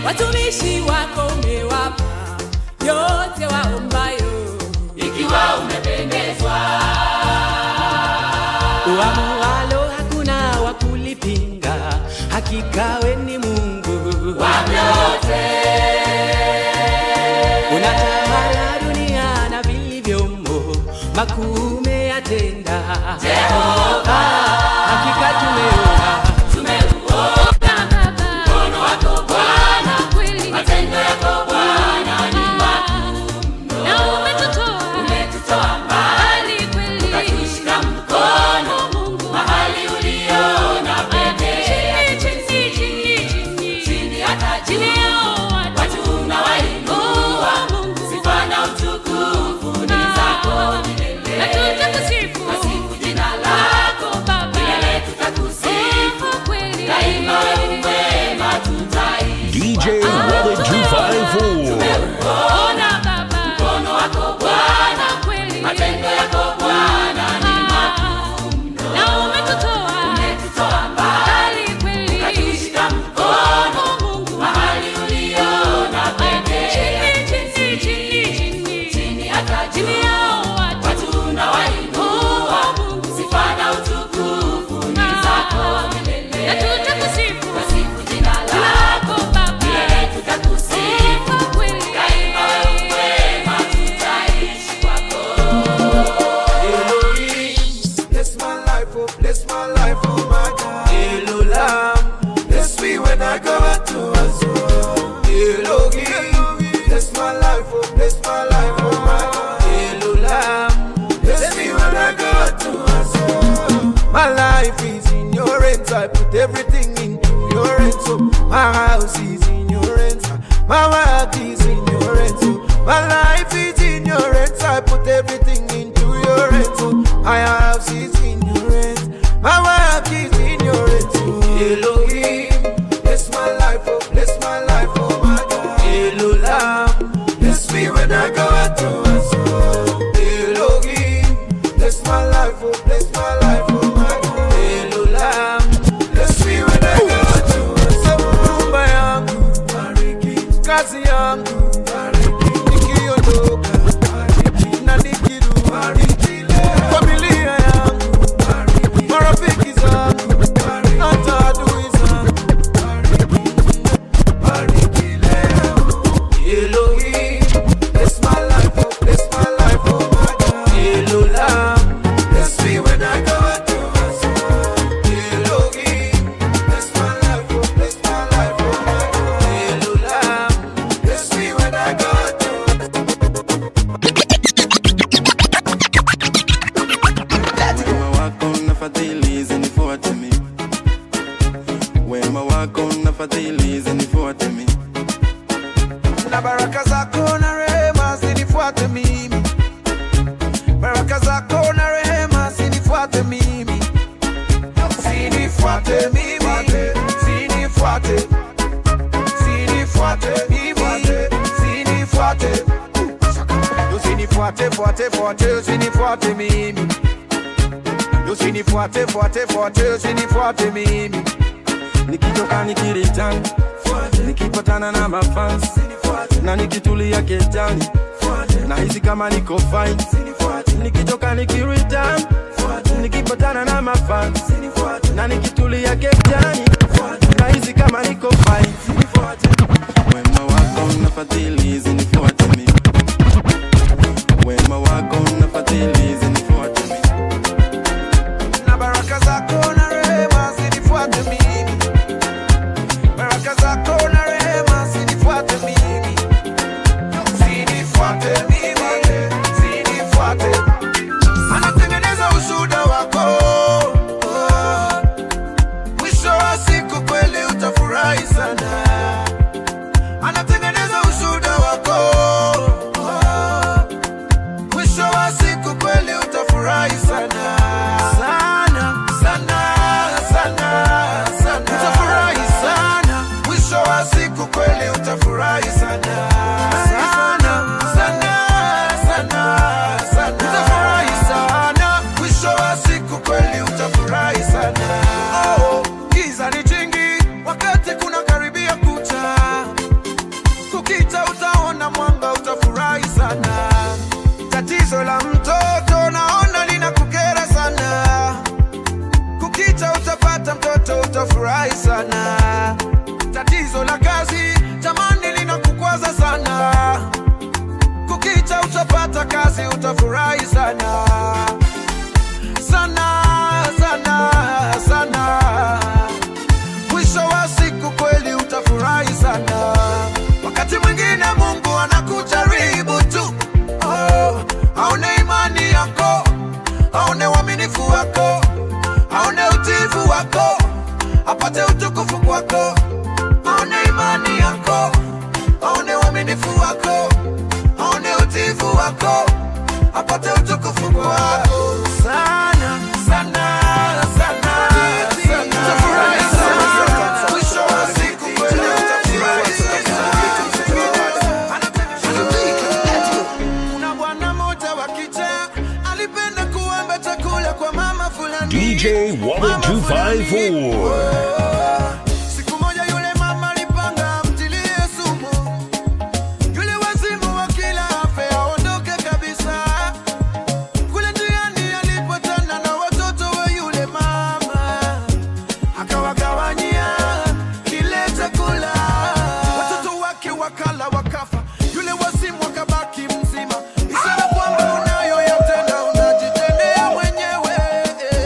Speaker 8: Watumishi wako umewapa yote waombayo,
Speaker 7: ikiwa umependezwa.
Speaker 6: Uamualo hakuna wa kulipinga, hakika we ni Mungu
Speaker 7: wa vyote.
Speaker 6: Unatawala dunia na vilivyomo, makuu umeyatenda
Speaker 7: Jehova.
Speaker 6: Hakika tumeona,
Speaker 7: Tumeuona mkono wako Bwana, matendo yako Bwana ni makuu mno.
Speaker 15: Na umetutoa,
Speaker 7: umetutoa mbali ukatushika mkono mahali uliona pekee.
Speaker 15: Chini, chini, chini,
Speaker 7: Chini hata juu,
Speaker 15: chini yao
Speaker 7: watu unawainua, sifa na utukufu ni zako milele.
Speaker 15: Na tutakusifu.
Speaker 7: Tasifu jina lako
Speaker 15: Baba.
Speaker 7: milele, tutakusifu
Speaker 15: kweli.
Speaker 7: daima, wewe mwema, tutaishi
Speaker 4: DJ Wallet 254.
Speaker 7: Tumeuona
Speaker 15: Baba.
Speaker 7: mkono wako Bwana,
Speaker 15: Kweli.
Speaker 7: matendo yako Bwana ni makuu mno.
Speaker 15: Na umetutoa,
Speaker 7: umetutoa mbali
Speaker 15: kweli.
Speaker 7: ukatushika mkono mahali uliona pekee.
Speaker 15: Chini, chini, chini, chini.
Speaker 7: Chini hata juu,
Speaker 15: Chini yao watu.
Speaker 7: watu unawainua, sifa na utukufu ni zako milele.
Speaker 15: Na tutakusifu.
Speaker 7: Tasifu jina lako
Speaker 15: Baba.
Speaker 7: milele, tutakusifu
Speaker 15: Kweli.
Speaker 7: daima, wewe mwema, tutaishi kwako.
Speaker 12: Elohim, bless my life, oh, bless my life, oh my God. Elolam, bless me when I go out to Azure. Elohim, bless my life, oh, bless my life, oh my God. Elolam, bless me when I go out to Azure. My life is in your hands, I put everything in your hands. So my house is in your hands, my work is in your hands. So my life is in your hands, I put everything into your hands. So my house is in your hands, my work is in your hands. So Elohim, bless my life, oh, bless my life, oh my God. Elohim, bless me when I go out to Azure. Elohim, bless my life, oh, bless my life, oh my God. Elohim, bless me when I go out to Azure. Nyumba yangu, bariki, kazi yangu, bariki, nikiondoka, bariki, na nikirudi, bariki, familia yangu, bariki, marafiki zangu, bariki, hata adui zangu, bariki leo. Elohim, bless my life, oh, bless my life, oh my God. Elohim, bless me when I go out to Azure. Elohim, bless my life, oh, bless my life, oh my God. Elohim, bless me when I go out to
Speaker 19: Wema wako na fadhili zinifuate mimi, wema wako na fadhili zinifuate mimi.
Speaker 12: Na baraka zako na rehema zinifuate mimi, baraka zako na rehema zinifuate mimi, zinifuate mimi, zinifuate, zinifuate mimi, zinifuate, usinifuate, fuate, fuate, usinifuate mimi, usinifuate, fuate, fuate, usinifuate mimi.
Speaker 19: Nikitoka nikireturn, nikipatana na mafans na nikitulia ketani, nahisi kama niko fine. Nikitoka nikireturn, nikipatana na mafans na nikitulia ketani, nahisi kama niko fine. Wema wako na fadhili zinifuate mimi, wema wako na fadhili zinifuate mimi.
Speaker 12: Na baraka zako na rehema zinifuate mimi, baraka zako na rehema zinifuate mimi, zinifuate mimi, zinifuate. Anatengeneza ushuhuda wako, oh. Mwisho wa siku kweli utafurahi sana.
Speaker 13: sana. Tatizo la kazi jamani linakukwaza sana. Kukicha utapata kazi, utafurahi sana sana sana sana. Mwisho wa siku kweli utafurahi sana. Wakati mwingine Mungu anakujaribu tu, oh, aone imani yako, aone uaminifu wako, aone utiifu wako, apate utukufu kwako. Aone imani yako, aone uaminifu wako, aone utiifu wako, apate utukufu kwako. Sana sana sana sana. Utafurahi sana. Mwisho wa siku kweli utafurahi sana. Kuna bwana mmoja wa kichaa alipenda kuomba chakula kwa mama fulani.
Speaker 4: DJ Wallet 254.
Speaker 13: Siku moja yule mama alipanga amtilie sumu yule wazimu wa kila afe aondoke kabisa. Kule njiani alipotana na watoto wa yule mama, akawagawanyia kile chakula. Watoto wake wakala wakafa, yule wazimu akabaki mzima. Ishara kwamba unayoyatenda unajitendea mwenyewe.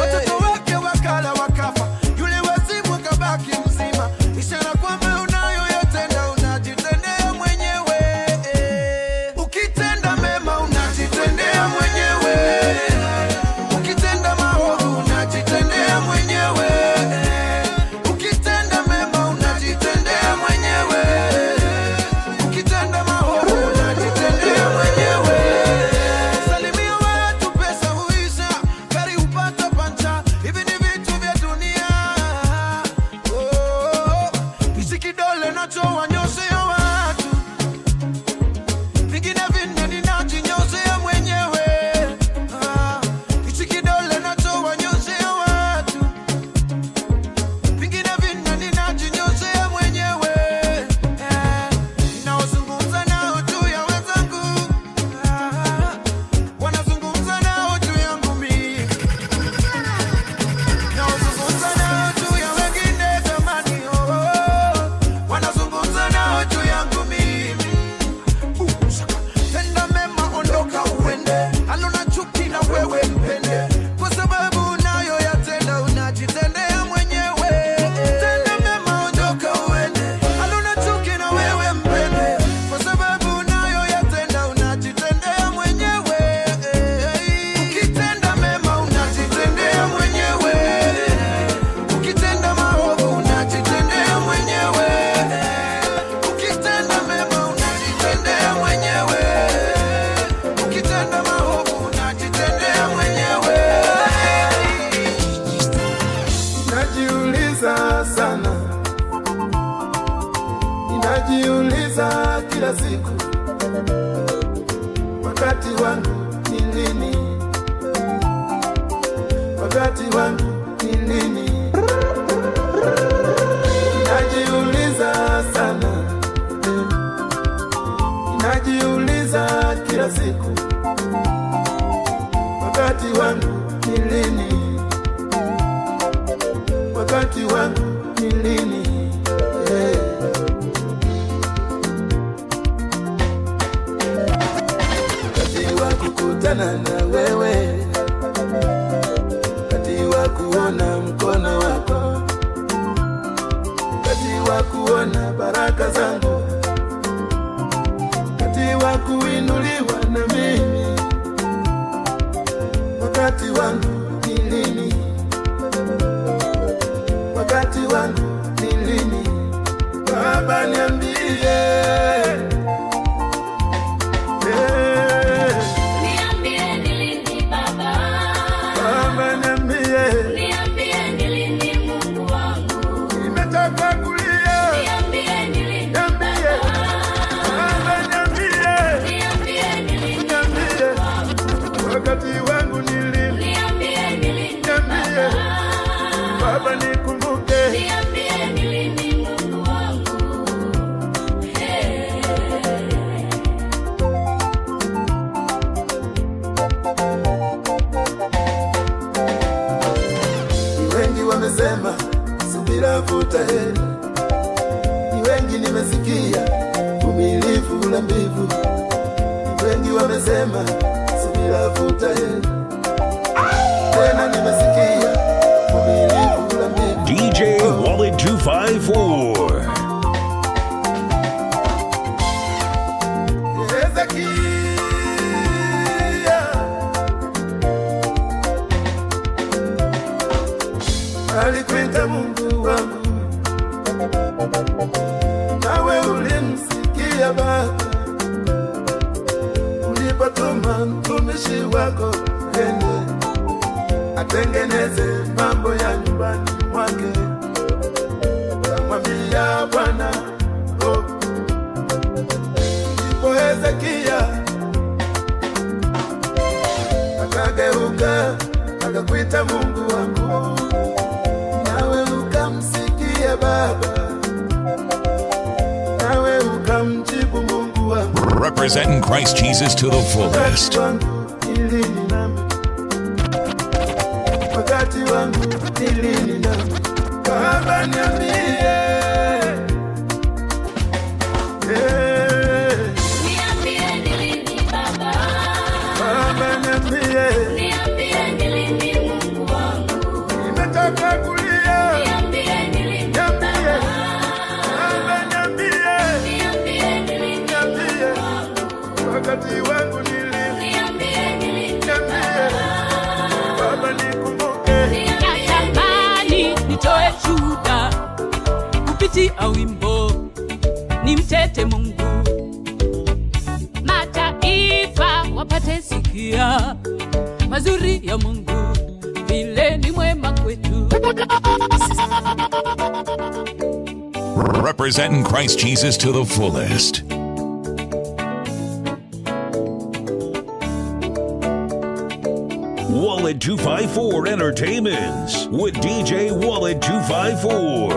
Speaker 13: Watoto wake wakala wakafa, yule wazimu akabaki mzima. Ishara kwamba unayoyatenda unajitendea mwenyewe. Ukitenda mema unajitendea mwenyewe, ukitenda maovu unajitendea mwenyewe. Ukitenda mema unajitendea mwenyewe, ukitenda maovu unajitendea mwenyewe. Salimia watu, pesa huisha, gari hupata pancha, hivi ni vitu vya dunia. Oh, hichi kidole nachowanyoshea watu, vingine vinne ninajinyoshea mwenyewe. Ah, hichi kidole nachowanyoshea watu, vingine vinne ninajinyoshea mwenyewe. Ninaozungumza nao juu ya wenzangu, ah, wanazungumza nao juu yangu mimi. Naozungumza nao juu ya wengine jamani, oh, oh, wanazungumza nao juu yangu mimi. Tenda mema, ondoka uende, alona chuki na wewe mpende, kwa sababu unayoyatenda unajitendea mwenyewe. Tenda mema, ondoka uende, alona chuki na wewe mpende, kwa sababu unayoyatenda unajitendea mwenyewe. Ukitenda mema unajitendea mwenyewe, ukitenda maovu unajitendea mwenyewe. Ukitenda mema unajitendea mwenyewe, ukitenda maovu unajitendea mwenyewe.
Speaker 12: Najiuliza sana, ninajiuliza kila siku, wakati wangu ni lini? Wakati wangu ni lini? Najiuliza sana, ninajiuliza kila siku, wakati wangu ni lini? Wakati wangu ni lini? Yeah. Wakati wa kukutana na wewe, wakati wa kuona mkono wako, wakati wa kuona baraka zangu, wakati wa kuinuliwa na mimi, wakati wangu ni lini? Wakati wangu ni lini? Baba niambie.
Speaker 8: Niambie.
Speaker 19: Neema subira vuta heri. Tena nimesikia uvumilivu la mbingu.
Speaker 4: DJ Wallet 254.
Speaker 19: Hezekia alikuita Mungu wangu, nawe ulimsikia Baba, ulipotuma mtumishi wako ende atengeneze mambo ya nyumbani mwake, kamwambia Bwana oh. Ndipo Hezekia akageuka akakuita Mungu wangu, nawe ukamsikia Baba, nawe ukamjibu Mungu wangu.
Speaker 4: Representing Christ Jesus to the fullest.
Speaker 19: Wakati wangu ni lini nami? Wakati wangu ni lini nami? Baba niambie. Eh,
Speaker 15: Niambie ni lini Baba,
Speaker 19: Baba niambie.
Speaker 15: niambie ni lini Mungu wangu,
Speaker 19: Nimetoka kulia.
Speaker 15: niambie ni lini
Speaker 19: Niambie.
Speaker 15: Baba,
Speaker 19: Baba niambie.
Speaker 15: niambie ni lini
Speaker 19: Niambie.
Speaker 15: Mungu wangu,
Speaker 19: Wakati wangu ni lini?
Speaker 15: niambie ni lini
Speaker 19: Niambie. Baba nikumbuke.
Speaker 1: Natamani nitoe shuhuda kupitia wimbo nimtete Mungu, mataifa wapate sikia mazuri ya Mungu, vile ni mwema kwetu.
Speaker 4: Representing Christ Jesus to the fullest. Wallet 254 Entertainments with DJ Wallet 254.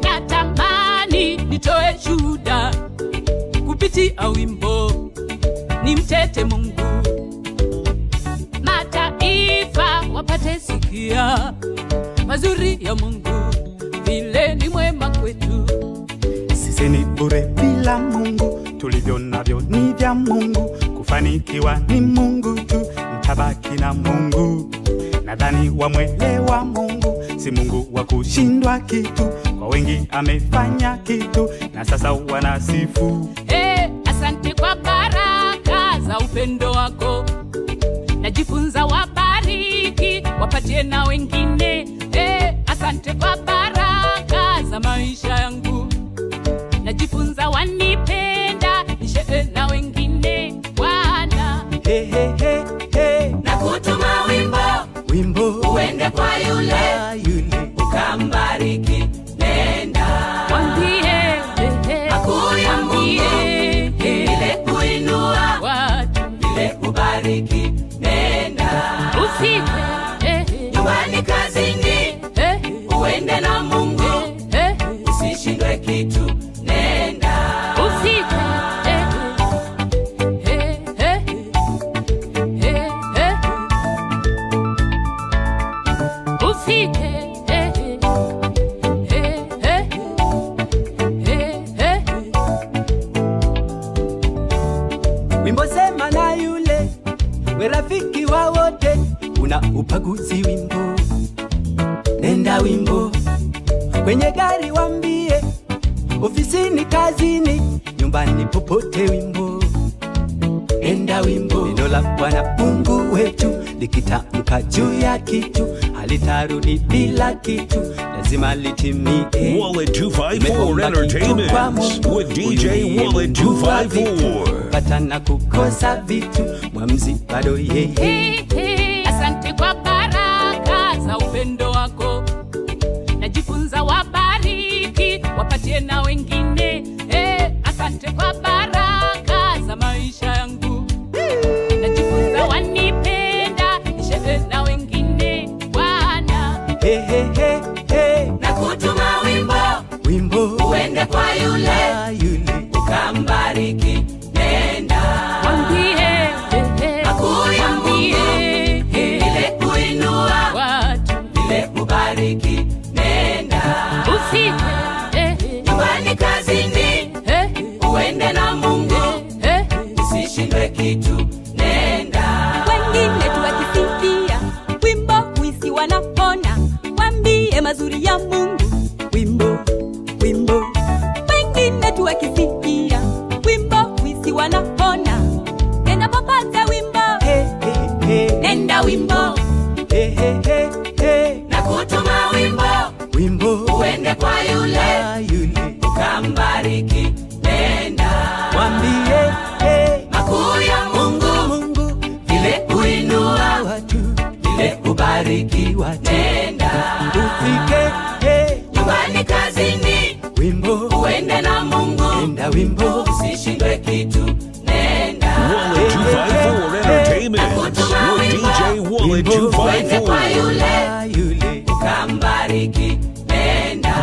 Speaker 1: Natamani nitoe shuhuda kupitia wimbo nimtete Mungu, mataifa wapate sikia mazuri ya Mungu, vile ni mwema kwetu.
Speaker 17: Sisi ni bure bila Mungu, tulivyo navyo ni vya Mungu, kufanikiwa ni Mungu tu, mtabaki na Mungu. Nadhani wamwelewa Mungu, si Mungu wa kushindwa kitu, kwa wengi amefanya kitu, na sasa wanasifu.
Speaker 1: Hey, asante kwa baraka za upendo wako, najifunza wabariki, wapatie na wengine. Hey, asante kwa baraka za maisha yangu, najifunza wanipenda, nishee na wengine Bwana.
Speaker 5: Hey, hey, hey, hey.
Speaker 7: Nakutuma wimbo
Speaker 5: Wimbo
Speaker 7: uende kwa yule
Speaker 5: yule
Speaker 7: ukambariki, nenda
Speaker 1: Mwambie,
Speaker 7: makuu ya Mungu
Speaker 1: mwambie,
Speaker 7: ile kuinua
Speaker 1: watu
Speaker 7: ile kubariki, nenda
Speaker 1: usife,
Speaker 7: nyumbani, kazini, uende na Mungu usishindwe kitu, nenda
Speaker 1: usife, Ufike,
Speaker 5: Wimbo sema na yule we rafiki wa wote, una upaguzi wimbo, nenda wimbo kwenye gari wambie, ofisini, kazini, nyumbani, popote wimbo, nenda wimbo. Neno la Bwana Mungu wetu likitamka juu ya kitu halitarudi bila kitu, lazima litimie.
Speaker 4: Wallet 254
Speaker 5: Umeomba kitu kwa
Speaker 4: Entertainments
Speaker 5: Mungu,
Speaker 4: with DJ
Speaker 5: huyu ndiye
Speaker 4: Wallet
Speaker 5: Mungu wa vitu.
Speaker 4: 254.
Speaker 5: Pata na kukosa vitu, mwamzi bado yeye.
Speaker 1: Hey, hey. Asante kwa baraka za upendo wako, najifunza wabariki, wapatie na wengine. Hey, asante kwa baraka za maisha yangu, najifunza wanipenda, nishee na wengine Bwana.
Speaker 5: Hey, hey, hey, hey.
Speaker 7: Nakutuma wimbo
Speaker 5: Wimbo
Speaker 7: uende kwa yule
Speaker 5: yule
Speaker 7: ukambariki, nenda
Speaker 1: Mwambie,
Speaker 7: makuu ya Mungu
Speaker 1: mwambie,
Speaker 7: ile kuinua
Speaker 1: watu
Speaker 7: ile kubariki, nenda
Speaker 1: usife,
Speaker 7: nyumbani, kazini, uende na Mungu usishindwe
Speaker 1: Wakisikia wimbo wisi wanapona. Nenda popote wimbo,
Speaker 5: hey, hey, hey.
Speaker 1: Nenda wimbo,
Speaker 5: hey, hey, hey, hey.
Speaker 7: Na kutuma wimbo,
Speaker 5: wimbo
Speaker 7: uende kwa yule,
Speaker 5: yule
Speaker 7: ukambariki. Nenda
Speaker 5: mwambie, hey.
Speaker 7: Makuu ya Mungu,
Speaker 5: Mungu
Speaker 7: vile kuinua
Speaker 5: watu,
Speaker 7: vile kubariki
Speaker 5: watu.
Speaker 7: Nenda
Speaker 5: ufike, hey.
Speaker 7: Nyumbani, kazini,
Speaker 5: wimbo
Speaker 7: uende na Mungu,
Speaker 5: nenda wimbo,
Speaker 7: usishindwe kitu. Nenda
Speaker 4: Wallet 254 Entertainment with DJ Wallet
Speaker 7: uende kwa
Speaker 4: 254.
Speaker 7: yule,
Speaker 5: yule
Speaker 7: ukambariki. Nenda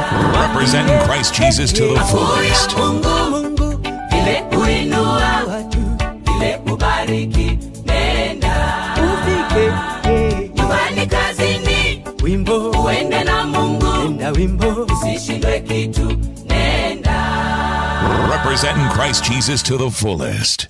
Speaker 4: Representing Christ Jesus to the fullest.
Speaker 7: Mungu,
Speaker 5: Mungu
Speaker 7: vile kuinua
Speaker 5: watu,
Speaker 7: vile kubariki. Nenda
Speaker 5: ufike, hey.
Speaker 7: Nyumbani, kazini,
Speaker 5: wimbo
Speaker 7: uende na Mungu,
Speaker 5: nenda wimbo,
Speaker 7: usishindwe kitu. Nenda
Speaker 4: Representing Christ Jesus to the fullest.